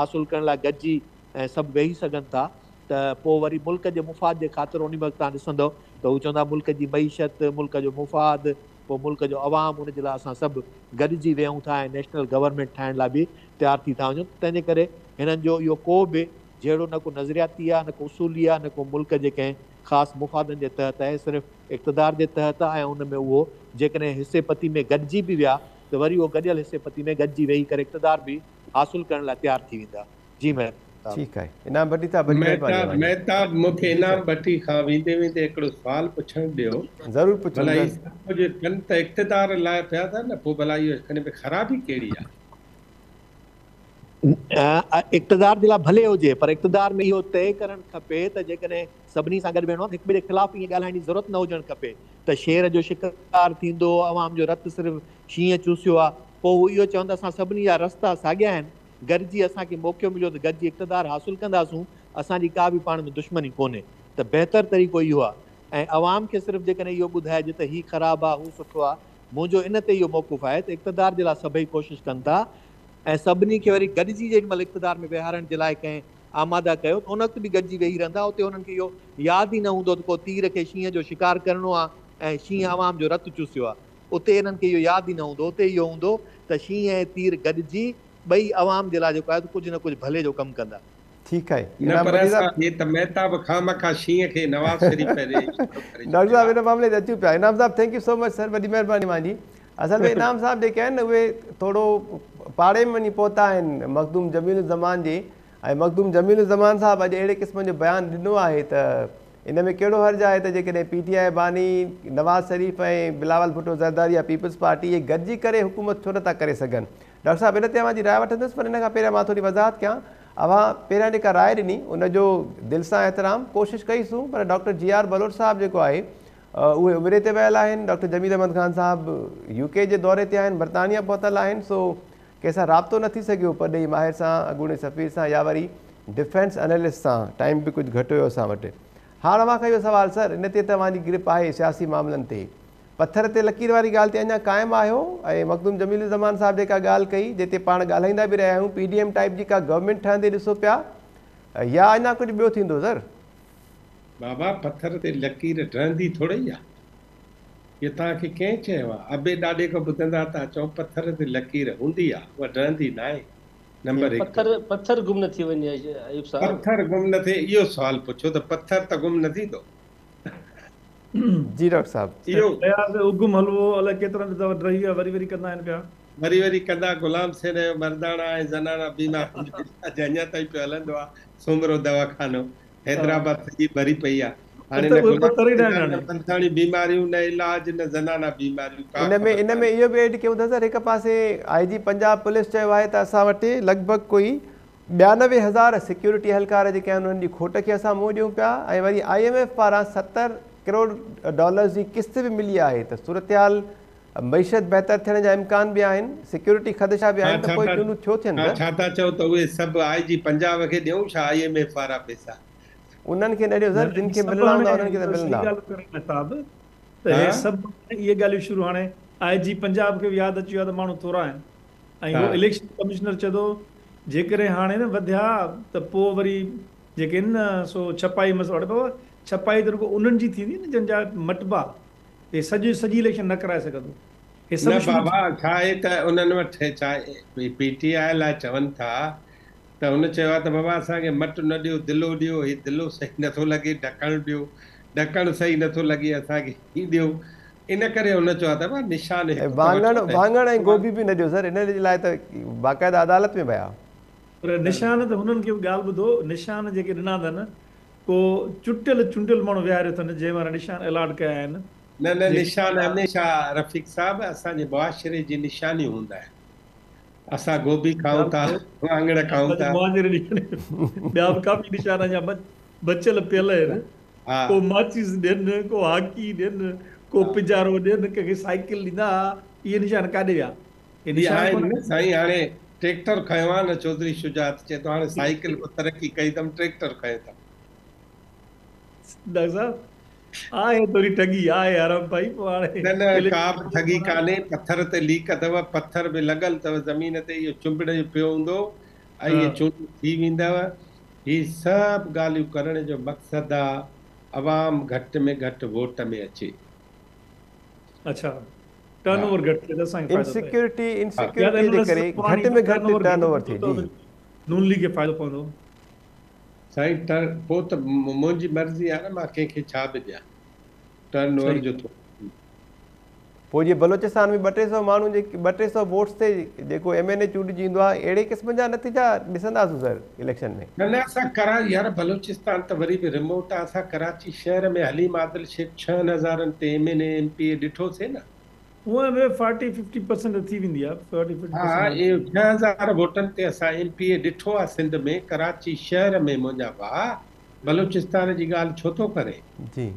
S5: حاصل ڪرڻ لاء گڏجي ۽ سڀ ويهي سگهن ٿا ته پوء وري ملڪ جي مفاد جي خاطر انهي وقت توهان ڏسندؤ ته هو چوندا ملڪ جي معيشت ملڪ جو مفاد پوء ملڪ جو عوام ان جي لاء اسان سڀ گڏجي ويهون ٿا ۽ نيشنل گورنمينٽ ٺاهڻ لاء به تيار ٿي ٿا وڃون ته تنهن جي ڪري هنن جو اهو ڪو به جهيڙو نه ڪو نظرياتي آهي نه ڪو اصولي آهي نه ڪو ملڪ جي ڪنهن خاص مفادن جي تحت آهي صرف اقتدار جي تحت آهي ۽ ان ۾ اهو جيڪڏهن حصي پتي ۾ گڏجي به ويا ته وري اهو گڏيل حصي پتي ۾ گڏجي ويهي ڪري اقتدار به حاصل ڪرڻ لاء تيار ٿي ويندا. جي مهتاب.
S1: ٺيڪ آهي انعام ڀٽي صاحب وڏي مهرباني
S4: مهتاب
S1: اوهان جي.
S4: مهتاب مون کي
S1: جي
S4: انعام
S1: سر.
S4: ڀٽي کان ويندي ويندي هڪڙو سوال پڇڻ ڏيو.
S1: ضرور پڇو
S4: ڀلا هي
S1: ضرور.
S4: سڀ ڪجهه ڪن ته اقتدار لاء پيا ٿا نه پوء ڀلا اهو ان ۾ خرابي ڪهڙي آهي؟
S5: اقتدار جي لاء ڀلي هجي پر اقتدار ۾ اهو طئي ڪرڻ کپي ته جيڪڏهن سڀني سان گڏ ويهڻو آهي ته هڪ ٻئي جي خلاف ائين ڳالهائڻ جي ضرورت نه هجڻ کپي ته شير جو شڪار ٿيندو عوام جو رت صرف شينهن چوسيو آهي پوء هو اهو چون ته اسان سڀني جا رستا ساڳيا آهن گڏجي اسان کي موقعو مليو ته گڏجي اقتدار حاصل ڪنداسون، اسان جي ڪا به پاڻ ۾ دشمني ڪونهي ته بهتر طريقو اهو آهي ۽ عوام کي صرف جيڪڏهن اهو ٻڌائجي ته هي خراب آهي هو سٺو آهي منهنجو ان تي اهو موقف آهي ته اقتدار جي لاء سڀئي ڪوشش ڪن ٿا ۽ سڀني کي وري گڏجي جيڏي مهل اقتدار ۾ ويهارڻ جي لاء ڪنهن آماده ڪيو ته ان وقت به گڏجي ويهي رهندا اتي انهن کي اهو ياد ئي نه هوندو ته ڪو تير کي شينهن جو شڪار ڪرڻو آهي ۽ شينهن عوام جو رت چوسيو آهي. اتي انهن کي اهو ياد ئي نه هوندو، اتي اهو هوندو ته شينهن ۽ تير گڏجي ٻئي عوام جي لاء جيڪو آهي سو ڪجهه نه ڪجهه ڀلي جو ڪم ڪندا.
S1: ٺيڪ آهي
S4: نه
S1: انعام
S4: پر
S1: ڀٽي
S4: اسان
S1: صاحب.
S4: هي ته مهتاب خوامخواه شينهن کي نواز شريف ڏي اشارو ڪري
S1: ڊاڪٽر
S4: ڇڏيو
S1: صاحب
S4: آهي.
S1: ان معاملي تي اچون پيا انعام صاحب thank you so much sir وڏي مهرباني اوهان جي. اصل ۾ انعام صاحب جيڪي آهن اهي ٿورو پاڙي ۾ وڃي پهتا آهن مخدوم جميل الزمان جي ۽ مخدوم جميل الزمان صاحب اڄ اهڙي قسم جو بيان ڏنو آهي ته ان ۾ ڪهڙو حرج آهي ته جيڪڏهن پي ٽي آء باني نواز شريف ۽ بلاول ڀٽو زرداري يا پيپلز پارٽي اهي گڏجي ڪري حڪومت ڇو نٿا ڪري سگهن. ڊاڪٽر صاحب ان تي اوهان جي راء وٺندس پر ان کان پهريان مان ٿوري وضاحت ڪيان. اوهان پهريان جيڪا راء ڏني ان جو دل سان احترام ڪوشش ڪئي سون پر ڊاڪٽر جي آر بلوچ صاحب جيڪو آهي اهي عمري تي ويل آهن ڊاڪٽر جميل احمد خان صاحب يو ڪي جي دوري تي آهن برطانيا پهتل آهن سو ڪنهن سان رابطو نه ٿي سگهيو پرڏيهي ماهر سان اڳوڻي سفير سان يا وري ڊفينس انالسٽ سان ٽائيم به ڪجهه گهٽ هيو اسان وٽ. هاڻ اوهان کان اهو سوال سر ان تي ته اوهان جي گرپ آهي سياسي معاملن تي پٿر تي لڪير واري ڳالهه تي اڃا قائم آهيو ۽ مخدوم جميل الزمان صاحب جيڪا ڳالهه ڪئي جنهن تي پاڻ ڳالهائيندا به رهيا آهيون پي ڊي ايم ٽائيپ جي ڪا گورنمينٽ ٺهندي ڏسو پيا يا اڃا ڪجهه ٻيو ٿيندو سر؟
S4: بابا پٿر تي لڪير ڊهندي ٿورئي آ. اهو توهان کي ڪنهن چيو آ؟ ابي ڏاڏي کان ٻڌندا ٿا اچون پٿر تي لڪير هوندي آ اها ڊهندي ناهي. نمبر هڪ.
S3: پٿر پٿر گم نه ٿي وڃي ايوب صاحب.
S4: پٿر گم نه ٿئي اهو سوال پڇو ته پٿر ته گم نه ٿيندو.
S1: جي ڊاڪٽر صاحب.
S4: اهو.
S2: اياز اگم حلوو الائي ڪيترن دفعا ڊهي ويا وري وري ڪندا آهن پيا.
S4: وري وري ڪندا غلام حسين جو مرداڻا ۽ زناڻا بيمارين جو علاج اڃا تائين پيو هلندو آ سومرو دواخانو حيدرآباد سڄي ڀري پئي آ هاڻي نه غلام حسين جا نه مرداڻي بيماريون نه علاج نه زنانا بيماريون ڪا
S1: ان ۾
S4: خبر
S1: ان ۾
S4: ڪانهي.
S1: اهو به ايڊ ڪيون ٿا سر هڪ پاسي آء جي پنجاب پوليس چيو آهي ته اسان وٽ لڳ ڀڳ ڪوئي 92 هزار سيڪيورٽي اهلڪار جيڪي آهن انهن جي کوٽ کي اسان منهن ڏيون پيا ۽ وري I M F پاران 70 ڪروڙ ڊالرز جي قسط به ملي آهي ته صورتحال معيشت بهتر ٿيڻ جا امڪان به آهن، سيڪيورٽي خدشا به
S4: توهان
S1: آهن ته
S4: ڇا
S1: پوء
S4: ٿا
S1: چونڊون ڇو ٿين
S4: توهان
S1: سر؟
S4: ڇا ٿا چئو ته اهي سڀ آء جي پنجاب کي ڏيون ڇا I M F وارا پئسا؟
S1: انهن کي نه ڏيو
S2: نه
S1: سر
S2: نه
S1: جن
S2: هي
S1: کي
S2: سڀ
S1: ملڻا
S2: هاڻي
S1: هوندا انهن کي ته
S2: صحيح
S1: ملندا.
S2: ڳالهه ڪري مهتاب ته هي
S4: ها
S2: سڀ هاڻي اهي ڳالهيون شروع هاڻي آء جي پنجاب کي به ياد اچي ويو آهي ته ماڻهو ٿورا آهن ۽
S4: ها
S2: هو اليڪشن ڪمشنر چئي ٿو جيڪڏهن هاڻي نه وڌيا ته پوء وري جيڪي آهن نه سو ڇپائي مسئلو اڙي بابا ڇپائي ته رڳو انهن جي ٿيندي نه جن جا مٽبا هي سڄي سڄي اليڪشن نه ڪرائي سگهندو هي
S4: نه
S2: سڀ شروع
S4: بابا
S2: ٿي.
S4: ڇا آهي ته انهن وٽ ڇا پي ٽي آء لاء چون ٿا ته هن چيو آهي ته بابا اسان کي مٽ نه ڏيو دلو ڏيو هي دلو صحيح نٿو لڳي ڍڪڻ ڏيو ڍڪڻ صحيح نٿو لڳي اسان کي هي ڏيو ان ڪري هن چيو آهي ته بابا نشان
S1: ۽
S4: هڪ ته
S1: واڱڻ
S4: وٺو ته
S1: واڱڻ ۽ گوبي به نه ڏيو سر ان جي لاء ته باقاعده عدالت ۾ ويا.
S2: پر نشان ته هنن کي به ڳالهه ٻڌو نشان جيڪي ڏنا اٿن ڪو چٽيل چونڊيل ماڻهو ويهاريو اٿن جنهن وارا نشان الاٽ ڪيا آهن
S4: نه نه
S2: جيڪي
S4: نشان هميشه رفيق صاحب اسان جي معاشري جي نشانيون هوندا آهن اسان گوبي کائون
S2: ڳالهه
S4: ٿا
S2: ٻڌو
S4: واڱڻ کائون
S2: اسان جي
S4: ٿا.
S2: معاشري جي ٻيا به ڪافي نشان اڃا بچيل پيل آهن
S4: ها.
S2: ڪو ماچيس ڏين ڪو هاڪي ڏين ڪو پجارو ڏين ڪنهن کي سائيڪل ڏيندا ها اهي نشان ڪاڏي ويا اهي
S4: هي
S2: نشان
S4: آهن
S2: ڪونه
S4: نه سائين هاڻي ٽريڪٽر کنيو آ نه چوڌري شجاعت چئي ٿو هاڻي سائيڪل به ترقي ڪئي اٿم ٽريڪٽر کنيو اٿم.
S2: ڊاڪٽر صاحب آهي ٿوري ٺڳي آهي آرام پائي پوء هاڻي
S4: نه نه ڪا
S2: اليڪشن
S4: به ٺڳي ڪانهي پٿر تي ليڪ اٿو پٿر به لڳل اٿو زمين تي اهو چنبڙ جو پيو هوندو ۽ اهي چونڊون ٿي ويندو هي سڀ ڳالهيون ڪرڻ جو مقصد آ عوام گهٽ ۾ گهٽ ووٽ ۾ اچي.
S2: اڇا ٽرن اوور گهٽ ٿئي ته اسان کي فائدو پئي.
S1: انسيڪيورٽي
S2: يا ته
S1: انسيڪيورٽي جي
S2: اناليسس
S1: ڪري
S2: پراڻي
S1: گهٽ ۾
S2: ته
S1: گهٽ
S2: ٽرن اوور
S1: ٽرن
S2: گهٽ
S1: اوور
S2: ٿيندو
S1: ٿئي
S2: ته
S1: جي.
S2: نون ليگ کي فائدو پوندو.
S4: سائين ٽرن پوء ته منهنجي مرضي آهي نه مان ڪنهن کي ڇا به ڏيان ٽرن اوور
S2: صحيح.
S4: جو ٿورو.
S1: پوء جيئن بلوچستان ۾ ٻه ٽي سئو ماڻهو جيڪي ٻه ٽي سئو ووٽس تي جيڪو ايم اين اي چونڊجي ايندو آهي اهڙي قسم جا نتيجا ڏسنداسون سر اليڪشن ۾.
S4: نه نه اسان ڪرا يار بلوچستان ته وري به ريموٽ آ اسان ڪراچي شهر ۾ حليم عادل شيخ ڇهن هزارن تي M N A M P A ڏٺو سي نه.
S2: هونئن به فارٽي ففٽي پرسنٽ ته ٿي ويندي آ فارٽي ففٽي
S4: ها
S2: پرسنٽ.
S4: اهو 6000 ووٽن تي اسان ايم پي اي ڏٺو آ سنڌ ۾ ڪراچي شهر ۾ منهنجا ڀاء بلوچستان جي ڳالهه ڇو ٿو ڪرين.
S1: جي
S4: اها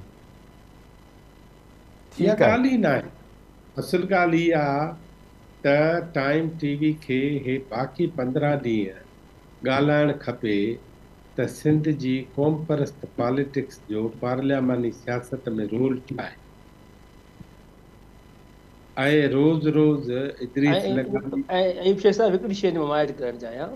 S1: ٺيڪ آهي.
S4: ڳالهه ئي ناهي. اصل ڳالهه اها آ ته ٽائيم ٽي وي کي هي باقي 15 ڏينهن ڳالهائڻ کپي ته سنڌ جي قومپرست پاليٽڪس جو پارلياماني سياست ۾ رول ڇا آهي ۽ روز روز ادريس لغاري.
S3: ۽ ايوب شيخ صاحب هڪڙي شيء مان ايڊ ڪرڻ چاهيان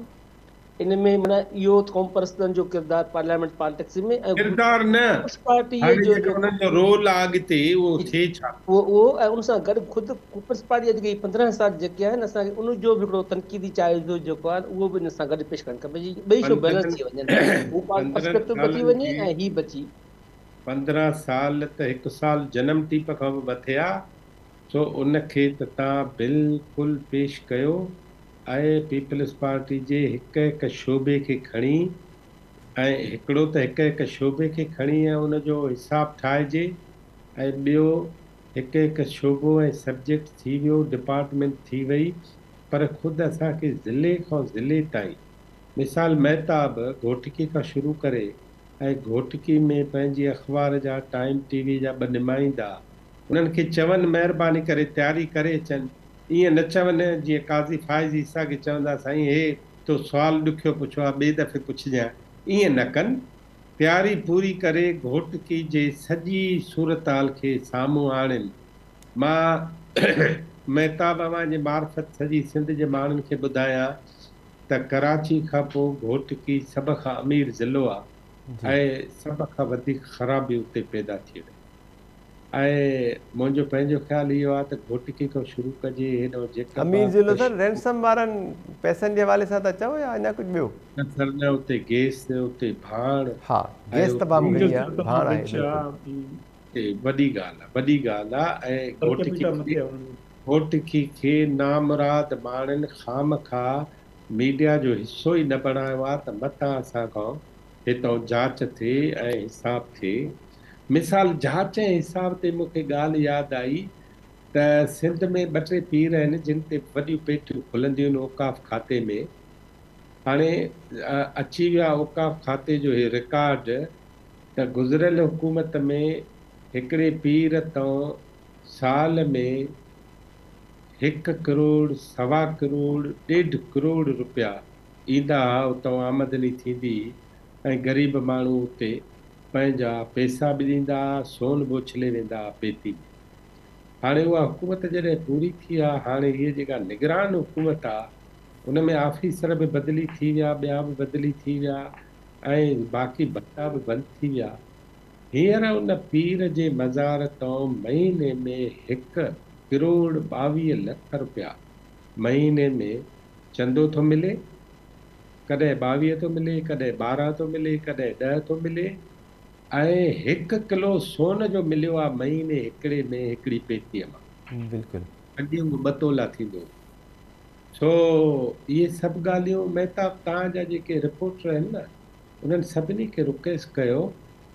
S3: ان ۾ معنيٰ اهو قومپرستن جو ڪردار پارليامينٽ پالٽڪس ۾ ۽
S4: ڪردار نه
S3: پيپلز پارٽي
S4: هاڻي
S3: جو
S4: جيڪو انهن جو رول آ اڳتي اهو ٿئي ڇا؟
S3: اهو اهو ۽ ان سان گڏ خود پيپلز پارٽي جا جيڪي 15 سال جيڪي آهن اسان کي ان جو به هڪڙو تنقيدي جائزو جيڪو آهي اهو به ان سان گڏ پيش ڪرڻ کپي جي ٻئي شيون بيلنس ٿي وڃن هو پاڻ
S4: 15
S3: پرسپيڪٽو بچي
S4: سالن
S3: وڃي
S4: کي
S3: ۽ هي بچي.
S4: 15 سال ته هڪ سال جنم ٽيپ کان به مٿي آ. سو ان کي ته توهان بلڪل پيش ڪيو ۽ پيپلز پارٽي جي هڪ هڪ شعبي کي کڻي ۽ هڪڙو ته هڪ هڪ شعبي کي کڻي ۽ ان جو حساب ٺاهجي ۽ ٻيو هڪ هڪ شعبو ۽ سبجيڪٽ ٿي ويو ڊپارٽمينٽ ٿي وئي پر خود اسان کي ضلعي کان ضلعي تائين مثال مهتاب گهوٽڪي کان شروع ڪري ۽ گهوٽڪي ۾ پنهنجي اخبار جا ٽائيم ٽي وي جا ٻه نمائندا انهن کي چون مهرباني ڪري تياري ڪري اچن ائين نه چون جيئن قاضي فائز عيسيٰ کي چوندا سائين هي تو سوال ڏکيو پڇيو آ ٻئي دفعي پڇجانء ائين نه ڪن تياري پوري ڪري گهوٽڪي جي سڄي صورتحال کي سامهون آڻين مان مهتاب اوهان جي معرفت سڄي سنڌ جي ماڻهن کي ٻڌايان ته ڪراچي کان پوء گهوٽڪي سڀ کان امير ضلعو آ ۽ سڀ کان وڌيڪ خرابي اتي پيدا ٿي وئي ۽ منهنجو پنهنجو خيال اهو آ ته گهوٽڪي کان شروع ڪجي هيڏانهن جيڪب
S1: امير ضلعو
S4: آ
S1: سر رينسم وارن پئسن جي حوالي سان ٿا چئو يا اڃا ڪجهه ٻيو؟
S4: نه سر نه اتي گيس اتي ڀاڻ
S1: ها
S4: ۽
S1: گيس تمام
S4: اتي
S1: گهڻي آ ڀاڻ آهي بلڪل.
S4: وڏي ڳالهه آ وڏي ڳالهه آ ۽ گهوٽڪي کي گهوٽڪي کي نامراد ماڻهن خامخواه ميڊيا جو حصو ئي نه بڻايو آ ته متان اسان کان هتئون جاچ ٿئي ۽ حساب ٿئي. مثال جاچ ۽ حساب تي مون کي ڳالهه ياد آئي ته سنڌ ۾ ٻه ٽي پير آهن جن تي وڏيون پيٽيون کلنديون آهن اوقاف کاتي ۾. هاڻي اچي ويو آ اوقاف کاتي جو هي رڪارڊ ته گذريل حڪومت ۾ هڪڙي پير تئون سال ۾ هڪ ڪروڙ، سوا ڪروڙ، ڏيڍ ڪروڙ روپيا ايندا ها، اتئون آمدني ٿيندي هئي ۽ غريب ماڻهو اتي پنهنجا پئسا به ڏيندا ها، سون به اڇلي ويندا ها پيتي ۾. هاڻي اها حڪومت جڏهن پوري ٿي آ، هاڻي هيء جيڪا نگران حڪومت آ، ان ۾ آفيسر به بدلي ٿي ويا، ٻيا به بدلي ٿي ويا ۽ باقي ڀتا به بند ٿي ويا. هينئر ان پير جي مزار تئون مهيني ۾ هڪ ڪروڙ 22 لک رپيا مهيني ۾ چندو ٿو ملي. ڪڏهن 22 ٿو ملي، ڪڏهن 12 ٿو ملي، ڪڏهن 10 ٿو ملي ۽ هڪ ڪلو سون جو مليو آ مهيني هڪڙي ۾ هڪڙي پيتيء مان.
S1: بلڪل.
S4: اڳي اهو ٻه تولا ٿيندو هو. سو اهي سڀ ڳالهيون مهتاب توهان جا جيڪي رپورٽر آهن نه انهن سڀني کي رڪويسٽ ڪيو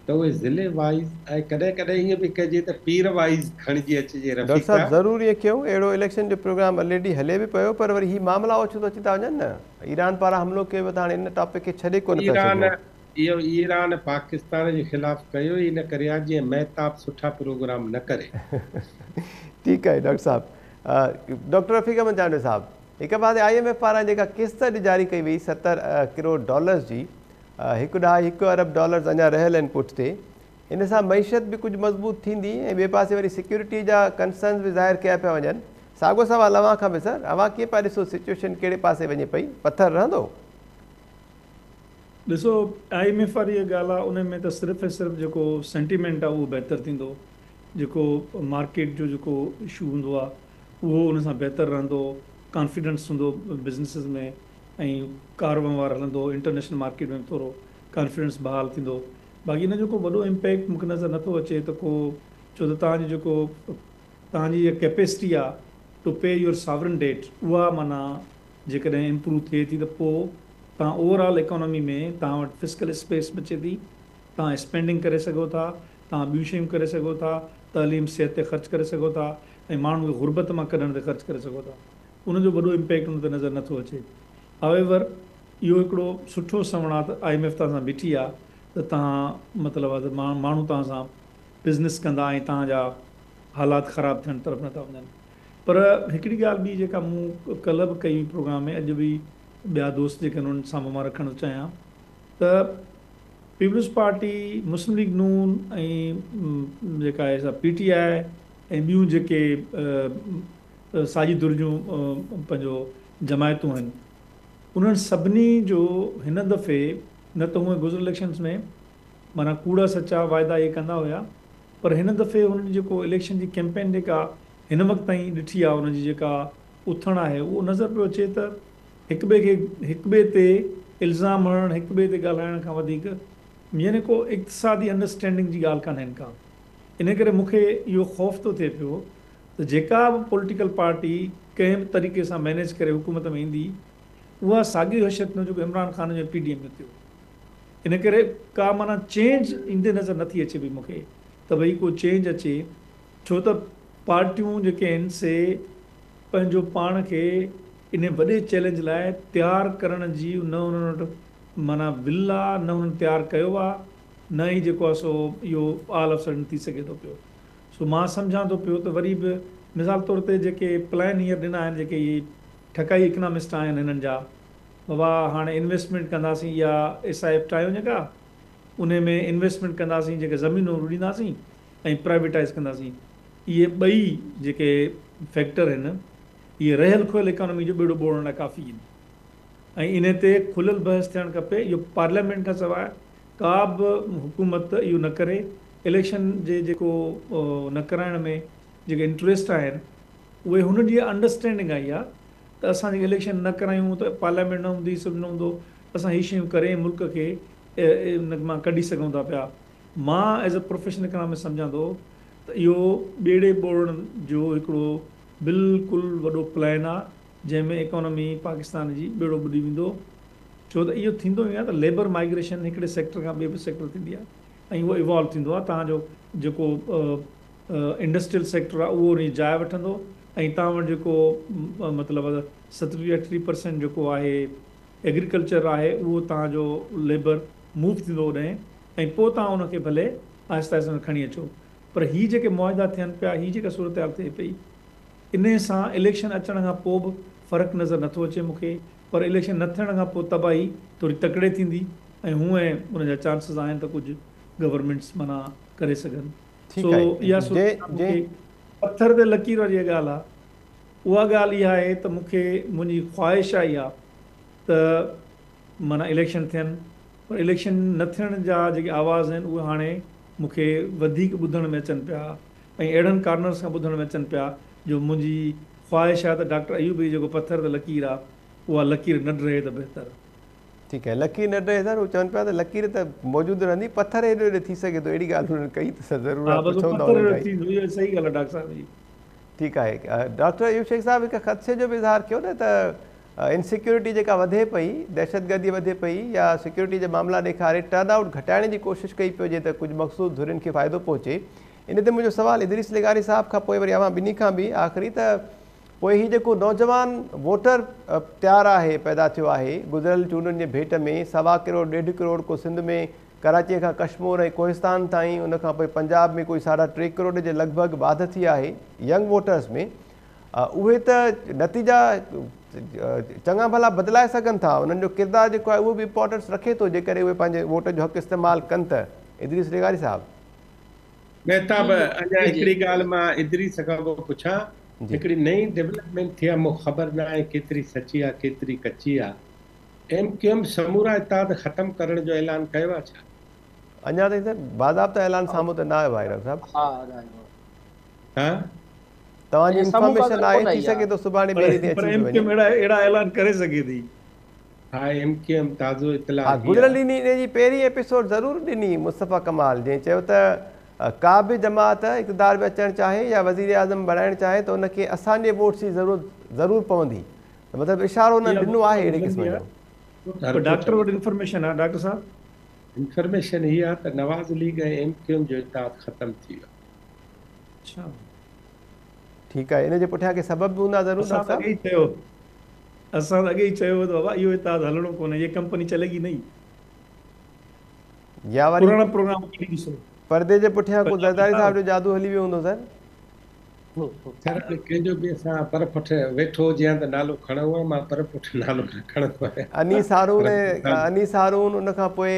S4: ته اهي ضلعي وائيز ۽ ڪڏهن ڪڏهن ائين به ڪجي ته پير وائيز کڻجي اچجي
S1: ڊاڪٽر
S4: رفيق
S1: صاحب
S4: صاحب.
S1: ضرور ائين ڪيون اهڙو اليڪشن جو پروگرام الريڊي هلي به پيو پر وري هي معاملا اوچتو اچي ٿا وڃن نه ايران پاران حملو ڪيو ويو ته هاڻي ان ٽاپڪ کي ڇڏي ڪونه پيا
S4: ايران
S1: سگهون.
S4: اهو ايران پاڪستان جي خلاف ڪيو ئي ان ڪري آ جيئن مهتاب سٺا پروگرام نه ڪري.
S1: ٺيڪ آهي ڊاڪٽر صاحب. ڊاڪٽر رفيق احمد چانڊيو صاحب هڪ پاسي I M F پاران جيڪا قسط اڄ جاري ڪئي وئي 70 ڪروڙ ڊالرز جي هڪ ڏهائي هڪ ارب ڊالرز اڃا رهيل آهن پٺتي ان سان معيشت به ڪجهه مضبوط ٿيندي ۽ ٻئي پاسي وري سيڪيورٽي جا ڪنسرنز به ظاهر ڪيا پيا وڃن ساڳو سوال اوهان کان به سر اوهان ڪيئن پيا ڏسو سچويشن ڪهڙي پاسي وڃي پئي پٿر رهندو؟
S2: ڏسو I M F واري ڳالهه آهي ان ۾ ته صرف ۽ صرف جيڪو سينٽيمينٽ آهي اهو بهتر ٿيندو جيڪو مارڪيٽ جو جيڪو اشو هوندو آهي اهو ان سان بهتر رهندو، ڪانفيڊنس هوندو بزنسز ۾ ۽ ڪار وهنوار هلندو، انٽرنيشنل مارڪيٽ ۾ به ٿورو ڪانفيڊنس بحال ٿيندو، باقي ان جو ڪو وڏو امپيڪٽ مونکي نظر نٿو اچي ته ڪو ڇو ته توهان جو جيڪو توهان جي جيڪا ڪيپيسٽي آهي to pay your sovereign debt اها معنيٰ جيڪڏهن امپروو ٿئي ٿي ته پوء توهان اوور آل اڪانومي ۾ توهان وٽ فسڪل اسپيس بچي ٿي توهان اسپينڊنگ ڪري سگهو ٿا، توهان ٻيون شيون ڪري سگهو ٿا، تعليم صحت تي خرچ ڪري سگهو ٿا ۽ ماڻهن کي غربت مان ڪڍڻ تي خرچ ڪري سگهو ٿا. ان جو وڏو امپيڪٽ ان تي نظر نه ٿو اچي. هاء ايور اهو هڪڙو سٺو سنوڻ آ ته I M F توهان سان بيٺي آ ته توهان مطلب آ ته ماڻهو توهان سان بزنس ڪندا ۽ توهان جا حالات خراب ٿيڻ طرف نه ٿا وڃن. پر هڪڙي ڳالهه ٻي جيڪا مون ڪلهه به ڪئي پروگرام ۾ اڄ به ٻيا دوست جيڪي آهن انهن سان به مان رکڻ ٿو چاهيان ته پيپلز پارٽي، مسلم ليگ نون ۽ جيڪا آهي سا پي ٽي آء ۽ ٻيون جيڪي ساڄي ڌر جون پنهنجو جماعتون آهن انهن سڀني جو هن دفعي نه ته هونئن گذريل اليڪشنز ۾ معنيٰ ڪوڙا سچا واعدا اهي ڪندا هيا پر هن دفعي انهن جي جيڪو اليڪشن جي ڪيمپين جيڪا هن وقت تائين ڏٺي آهي ان جي جيڪا اٿڻ آهي اهو نظر پيو اچي ته هڪ ٻئي کي هڪ ٻئي تي الزام هڻڻ هڪ ٻئي تي ڳالهائڻ کان وڌيڪ يعني ڪو اقتصادي انڊرسٽينڊنگ جي ڳالهه ڪانهن ڪا ان ڪري مون کي اهو خوف ٿو ٿئي پيو ته جيڪا به پوليٽيڪل پارٽي ڪنهن به طريقي سان مينيج ڪري حڪومت ۾ ايندي اها ساڳيو حشر ٿيندو جيڪو عمران خان جو پي ڊي ايم جو ٿيو. ان ڪري ڪا معنيٰ چينج ايندي نظر نٿي اچي پئي مون کي ته ڀئي ڪو چينج اچي ڇو ته پارٽيون جيڪي آهن سي پنهنجو پاڻ کي انهي وڏي چئلينج لاء تيار ڪرڻ جي نه انهن وٽ معنيٰ ول آ نه انهن تيار ڪيو آ نه ئي جيڪو آ سو اهو آل آف سڊن ٿي سگهي ٿو پيو سو مان سمجهان ٿو پيو ته وري به مثال طور تي جيڪي پلان هينئر ڏنا آهن جيڪي اهي ٺڪائي اڪنامسٽ آهن هنن جا بابا هاڻي انويسٽمينٽ ڪنداسين اها ايس I F ٺاهيو جيڪا انهي ۾ انويسٽمينٽ ڪنداسين جيڪي زمينون لڏينداسين ۽ پرائيويٽائيز ڪنداسين اهي ٻئي جيڪي فيڪٽر آهن اهي رهيل کهيل اڪانومي جو ٻيڙو ٻوڙڻ لاء ڪافي آهن ۽ انهي تي کليل بحث ٿيڻ کپي اهو پارليامينٽ کان سواء ڪا به حڪومت اهو نه ڪري اليڪشن جي جيڪو نه ڪرائڻ ۾ جيڪي انٽريسٽ آهن اهي هنن جي انڊرسٽينڊنگ آهي اها ته اسان جيڪي اليڪشن نه ڪرايون ته پارليامينٽ نه هوندي سڀ نه هوندو اسان هي شيون ڪري ملڪ کي ان مان ڪڍي سگهون ٿا پيا مان ايز اي پروفيشنل اڪانامسٽ سمجهان ٿو ته اهو ٻيڙي ٻوڙڻ جو هڪڙو بلڪل وڏو پلان آ جنهن ۾ اڪانومي پاڪستان جي ٻيڙو ٻڏي ويندو ڇو ته اهو ٿيندو ائين آ ته ليبر مائگريشن هڪڙي سيڪٽر کان ٻئي سيڪٽر ٿيندي آ ۽ اهو ايوالو ٿيندو آ توهان جو جيڪو انڊسٽريل سيڪٽر آ اهو ان جي جاء وٺندو ۽ توهان وٽ جيڪو مطلب 27 38% جيڪو آهي ايگريڪلچر آهي اهو توهان جو ليبر موو ٿيندو اوڏانهن ۽ پوء توهان ان کي ڀلي آهستي آهستي کڻي اچو پر هي جيڪي معاهدا ٿين پيا هي جيڪا صورتحال ٿئي پئي انهي سان اليڪشن اچڻ کان پوء به فرق نظر نٿو اچي مون کي پر اليڪشن نه ٿيڻ کان پوء تباهي ٿوري تڪڙي ٿيندي ۽ هونئن ان جا چانسز آهن ته ڪجهه گورنمينٽس معنيٰ ڪري سگهن
S1: ٺيڪ
S2: سو
S1: آهي
S2: اها
S1: جنهن
S2: صورتحال مون کي
S1: جنهن
S2: پٿر تي لڪير واري اها ڳالهه آهي اها ڳالهه اها آهي ته مون کي منهنجي خواهش آهي اها ته معنيٰ اليڪشن ٿين پر اليڪشن نه ٿيڻ جا جيڪي آواز آهن اهي هاڻي مون کي وڌيڪ ٻڌڻ ۾ اچن پيا ۽ اهڙن ڪارنرس کان ٻڌڻ ۾ اچن پيا جو منهنجي خواهش آهي ته ڊاڪٽر ايوب جي جيڪو پٿر تي لڪير آهي اها لڪير نه ڊهي ته بهتر.
S1: ٺيڪ آهي لڪير نه ڊهي سر هو چون پيا ته لڪير ته موجود رهندي پٿر هيڏي هوڏي ٿي سگهي ٿو اهڙي ڳالهه انهن ڪئي ته سر ضرور
S2: ها بس
S1: پڇون ٿا
S2: پٿر
S1: انهن کان ئي.
S2: ٿيندو اهو صحيح ڳالهه آهي ڊاڪٽر صاحب جي.
S1: ٺيڪ آهي ڊاڪٽر ايوب شيخ صاحب هڪ خدشي جو به اظهار ڪيو نه ته انسيڪيورٽي جيڪا وڌي پئي، دهشتگردي وڌي پئي يا سيڪيورٽي جا معاملا ڏيکاري ٽرن آئوٽ گهٽائڻ جي ڪوشش ڪئي پئي وڃي ته ڪجهه مخصوص ڌرين کي فائدو پهچي. ان تي منهنجو سوال ادريس لغاري صاحب کان پوء وري اوهان ٻنهي کان به آخري ته پوء هي جيڪو نوجوان ووٽر تيار آهي پيدا ٿيو آهي گذريل چونڊن جي ڀيٽ ۾ سوا ڪروڙ ڏيڍ ڪروڙ ڪو سنڌ ۾ ڪراچي کان ڪشمور ۽ ڪوهستان تائين ان کان پوء پنجاب ۾ ڪوئي ساڍا ٽي ڪروڙ جي لڳ ڀڳ واڌ ٿي آهي ينگ ووٽرز ۾ اهي ته نتيجا چڱا ڀلا بدلائي سگهن ٿا، انهن جو ڪردار جيڪو آهي اهو به امپارٽنس رکي ٿو جيڪڏهن اهي پنهنجي ووٽ جو حق استعمال ڪن ته. ادريس لغاري صاحب.
S4: مهتاب اڃا هڪڙي ڳالهه مان ادريس کان به پڇان، هڪڙي نئين ڊولپمينٽ ٿي آهي مون خبر نه آهي ڪيتري سچي آهي ڪيتري ڪچي آهي، ايم ڪيو ايم سمورا اتحاد ختم ڪرڻ جو اعلان ڪيو آهي ڇا؟
S1: اڃا تائين ته باضابطا اعلان سامهون ته نه آيو آهي ڊاڪٽر صاحب.
S3: ها نه آيو آهي.
S4: ها؟
S1: توهان جي انفارميشن آهي ٿي سگهي ٿو سڀاڻي ٻئي ڏينهن
S2: پر
S1: اچي
S2: ايم
S1: به
S2: ڪيو ايم
S1: وڃي.
S2: اهڙا اهڙا اعلان ڪري سگهي ٿي.
S4: ها ايم ڪيو ايم تازو اطلاع
S1: ها
S4: هي
S1: گذريل
S4: آ.
S1: ڏينهن ان جي پهرين ايپيسوڊ ضرور ڏني مصطفيٰ ڪمال جنهن چيو ته ڪا به جماعت اقتدار ۾ اچڻ چاهي يا وزيراعظم بڻائڻ چاهي ته ان کي اسان جي ووٽس جي ضرورت ضرور پوندي ته مطلب اشارو انهن
S2: اها
S1: ڏنو آهي اهڙي
S2: ملندي
S1: قسم
S2: آ
S1: جو.
S2: پر ڊاڪٽر وٽ انفارميشن آ ڊاڪٽر صاحب.
S4: انفارميشن هي آ ته Nawaz league ۽ M Q M جو اتحاد ختم ٿي ويو آ.
S2: اڇا.
S1: ٺيڪ آهي ان جي پٺيان ڪي سبب به هوندا ضرور
S2: اسان
S1: ڊاڪٽر
S2: ته
S1: صاحب.
S2: اڳي ئي چيو اسان ته اڳي ئي چيو هو ته بابا اهو اتحاد هلڻو ڪونهي هي ڪمپني چلي گي نهين.
S1: يا وري
S2: پراڻا پروگرام ڪڍي ڏسو.
S1: پردي جي پٺيان ڪو
S2: پنجابي
S1: زرداري صاحب
S2: صاحب.
S1: جو جادو هلي ويو هوندو سر.
S4: سر ڪنهن جو به اسان پر پٺ ويٺو هجي ها ته نالو کڻون ها مان پر پٺ نالو نه کڻندو آهيان.
S1: انيس هارون ۽ انيس هارون ان کان پوء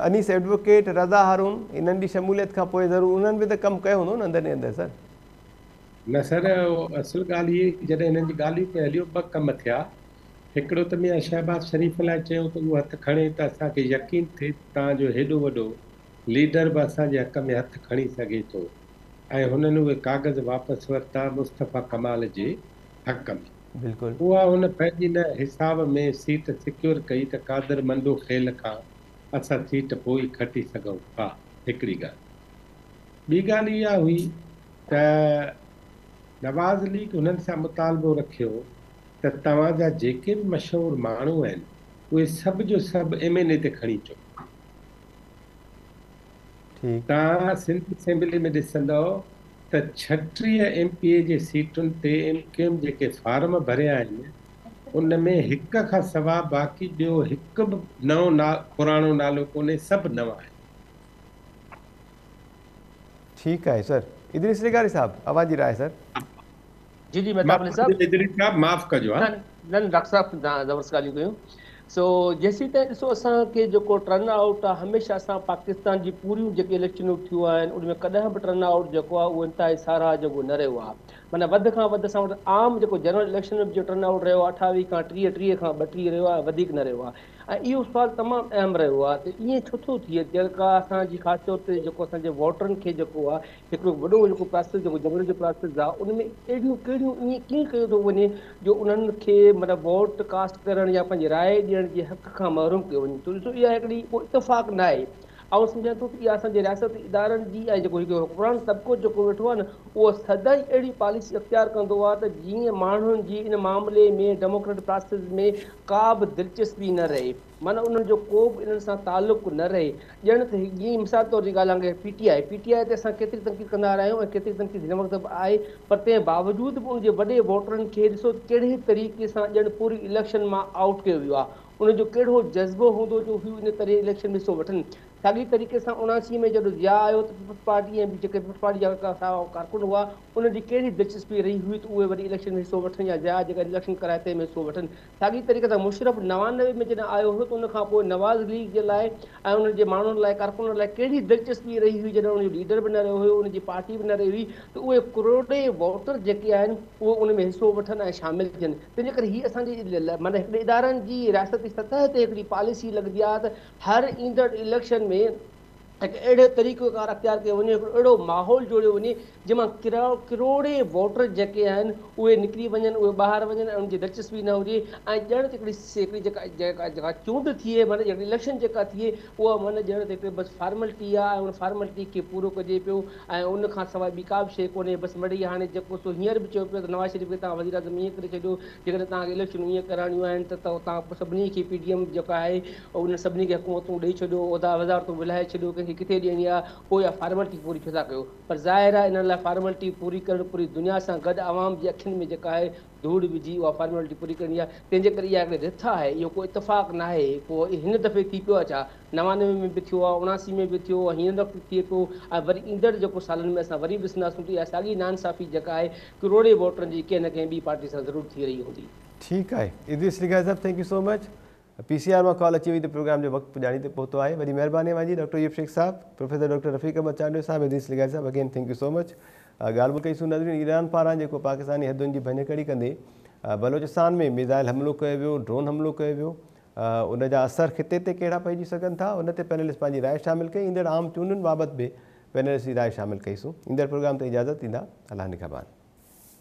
S1: انيس ايڊووڪيٽ رضا هارون انهن جي شموليت کان پوء ضرور انهن به ته ڪم ڪيو هوندو نه اندر ئي اندر سر.
S4: نه سر اصل ڳالهه هي جڏهن هنن جي ڳالهيون پئي هليون ٻه ڪم ٿيا هڪڙو ته ميان شهباز شريف لاء چيو ته اهو هٿ کڻي ته اسان کي يقين ٿئي ته توهان جو هيڏو وڏو ليڊر به اسان جي حق ۾ هٿ کڻي سگهي ٿو ۽ هنن اهي ڪاغذ واپس ورتا مصطفيٰ ڪمال جي حق ۾.
S1: بلڪل.
S4: اها هن پنهنجي نه حساب ۾ سيٽ سيڪيور ڪئي ته قادر منڊو خيل کان اسان سيٽ پوء ئي کٽي سگهون ٿا. هڪڙي ڳالهه. ٻي ڳالهه اها هئي ته نواز ليگ هنن سان مطالبو رکيو ته توهان جا جيڪي به مشهور ماڻهو آهن اهي سڀ جو سڀ ايم اين اي تي کڻي اچو. توهان سنڌ اسيمبلي ۾ ڏسندؤ ته 36 ايم پي اي جي سيٽن تي ايم ڪيو ايم جيڪي فارم ڀريا آهن ان ۾ هڪ کان سوا باقي ٻيو هڪ به نئون پراڻو نالو ڪونهي سڀ نوان آهن.
S1: ٺيڪ آهي سر. ادريس لغاري صاحب اوهان جي راء سر.
S3: جي جي مهتاب علي صاحب.
S4: ادريس صاحب معاف ڪجو ها.
S3: نه نه ڊاڪٽر صاحب توهان زبردست ڳالهيون ڪيون سو جيسين تائين ڏسو اسان کي جيڪو ٽرن آئوٽ آهي هميشه اسان پاڪستان جي پوريون جيڪي اليڪشنون ٿيون آهن ان ۾ ڪڏهن به ٽرن آئوٽ جيڪو آهي اهو انتهائي ساراهه جوڳو نه رهيو آهي معنيٰ وڌ کان وڌ اسان وٽ عام جيڪو جنرل اليڪشن ۾ به جيڪو ٽرن آئوٽ رهيو آهي 28 کان 30 30 کان 32 رهيو آهي وڌيڪ نه رهيو آهي ۽ اهو سوال تمام اهم رهيو آهي ته ائين ڇو ٿو ٿئي جيڪا اسان جي خاص طور تي جيڪو اسان جي ووٽرن کي جيڪو آهي هڪڙو وڏو جيڪو پراسيس جيڪو جمهوريت جو پراسيس آهي ان ۾ اهڙيون ڪهڙيون ائين ڪيئن ڪيو ٿو وڃي جو انهن کي مطلب ووٽ ڪاسٽ ڪرڻ يا پنهنجي راء ڏيڻ جي حق کان محروم ڪيو وڃي ٿو ڏسو اها هڪڙي ڪو اتفاق نه آهي آئون سمجهان ٿو ته اها اسان جي رياستي ادارن جي ۽ جيڪو هڪ حڪمران طبقو جيڪو ويٺو آهي نه اهو سدائين اهڙي پاليسي اختيار ڪندو آهي ته جيئن ماڻهن جي ان معاملي ۾ ڊيموڪريٽڪ پراسيس ۾ ڪا به دلچسپي نه رهي معنيٰ انهن جو ڪو به انهن سان تعلق نه رهي ڄڻ ته جيئن مثال طور جي ڳالهه آهي P T I P T I تي اسان ڪيتري تنقيد ڪندا رهيا آهيون ۽ ڪيتري تنقيد هن وقت به آهي پر تنهن باوجود به ان جي وڏي ووٽرن کي ڏسو ته ڪهڙي طريقي سان ڄڻ پوري اليڪشن مان آئوٽ ڪيو ويو آهي ان جو ڪهڙو جذبو هوندو جو هو ان طرح اليڪشن ۾ حصو وٺن. ساڳئي طريقي سان 79 ۾ جڏهن ضياء آيو ته پيپلز پارٽي ۽ ٻي جيڪي پيپلز پارٽي جا ڪارڪن هئا انهن جي ڪهڙي دلچسپي رهي هئي ته اهي وري اليڪشن ۾ حصو وٺن يا ضياء جيڪا اليڪشن ڪرائي تنهن ۾ حصو وٺن. ساڳئي طريقي سان مشرف 99 ۾ جڏهن آيو هو ته ان کان پوء نواز ليگ جي لاء ۽ انهن جي ماڻهن لاء ڪارڪنن لاء ڪهڙي دلچسپي رهي هئي جڏهن ان جو ليڊر به نه رهيو هيو ان جي پارٽي به نه رهي هئي ته اهي ڪروڙين ووٽر جيڪي آهن اهي ان ۾ حصو وٺن ۽ شامل ٿين. تنهن جي ڪري هي اسان جي معنيٰ هڪڙي ادارن جي رياستي سطح تي هڪڙي پاليسي لڳندي آهي ته هر ايندڙ اليڪشن ۾ هڪ اهڙو طريقو ڪار اختيار ڪيو وڃي هڪڙو اهڙو ماحول جوڙيو وڃي جنهن مان ڪروڙين ووٽر جيڪي آهن اهي نڪري وڃن اهي ٻاهر وڃن ۽ انهن جي دلچسپي نه هجي ۽ ڄڻ ته هڪڙي هڪڙي جيڪا جيڪا جيڪا چونڊ ٿئي معنيٰ جيڪا اليڪشن جيڪا ٿئي اها معنيٰ ڄڻ ته هڪڙي بس فارملٽي آهي ۽ ان فارملٽي کي پورو ڪجي پيو ۽ ان کان سواء ٻي ڪا به شيء ڪونهي بس مڙئي هاڻي جيڪو سو هينئر به چيو پيو ته نواز شريف کي توهان وزيراعظم ائين ڪري ڇڏيو جيڪڏهن توهان کي اليڪشنون ائين ڪرائڻيون آهن ته توهان سڀني کي پي ڊي ايم جيڪا آهي انهن سڀني کي حڪومتون ڏئي ڇڏيو عهدا وزارتون ورهائي ڇڏيو ڪنهن کي ڪٿي ڏيڻي آهي پوء اها فارملٽي پوري ڇو ٿا ڪيو پر ظاهر آهي انهن لاء فارملٽي پوري ڪرڻ پوري دنيا سان گڏ عوام جي اکين ۾ جيڪا آهي ڌوڙ وجهي اها فارملٽي پوري ڪرڻي آهي تنهن جي ڪري اها هڪڙي رٿ آهي اهو ڪو اتفاق ناهي ڪو هن دفعي ٿي پيو آهي ڇا 99 ۾ به ٿيو آهي 79 ۾ به ٿيو ۽ هن وقت ٿئي پيو ۽ وري ايندڙ جيڪو سالن ۾ اسان وري به ڏسنداسون ته اها ساڳي ناانصافي جيڪا آهي ڪروڙين ووٽرن جي ڪنهن نه ڪنهن ٻي پارٽي سان ضرور ٿي رهي هوندي.
S1: ٺيڪ آهي ادريس لغاري صاحب thank you so much. P C R مان ڪال اچي وئي ته پروگرام جو وقت پڄاڻي تي پهتو آهي وڏي مهرباني اوهان جي ڊاڪٽر ايوب شيخ صاحب پروفيسر ڊاڪٽر رفيق احمد چانڊيو صاحب ادريس لغاري صاحب again thank you so much ڳالهه ٻولهه ڪئي سون ناظرين ايران پاران جيڪو پاڪستاني حدن جي ڀڃڪڙي ڪندي بلوچستان ۾ ميزائل حملو ڪيو ويو ڊرون حملو ڪيو ويو ان جا اثر خطي تي ڪهڙا پئجي سگهن ٿا ان تي پينلسٽ پنهنجي راء شامل ڪئي ايندڙ عام چونڊن بابت به پينلسٽ جي راء شامل ڪئي سون ايندڙ پروگرام تائين اجازت ڏيندا الله نگهبان.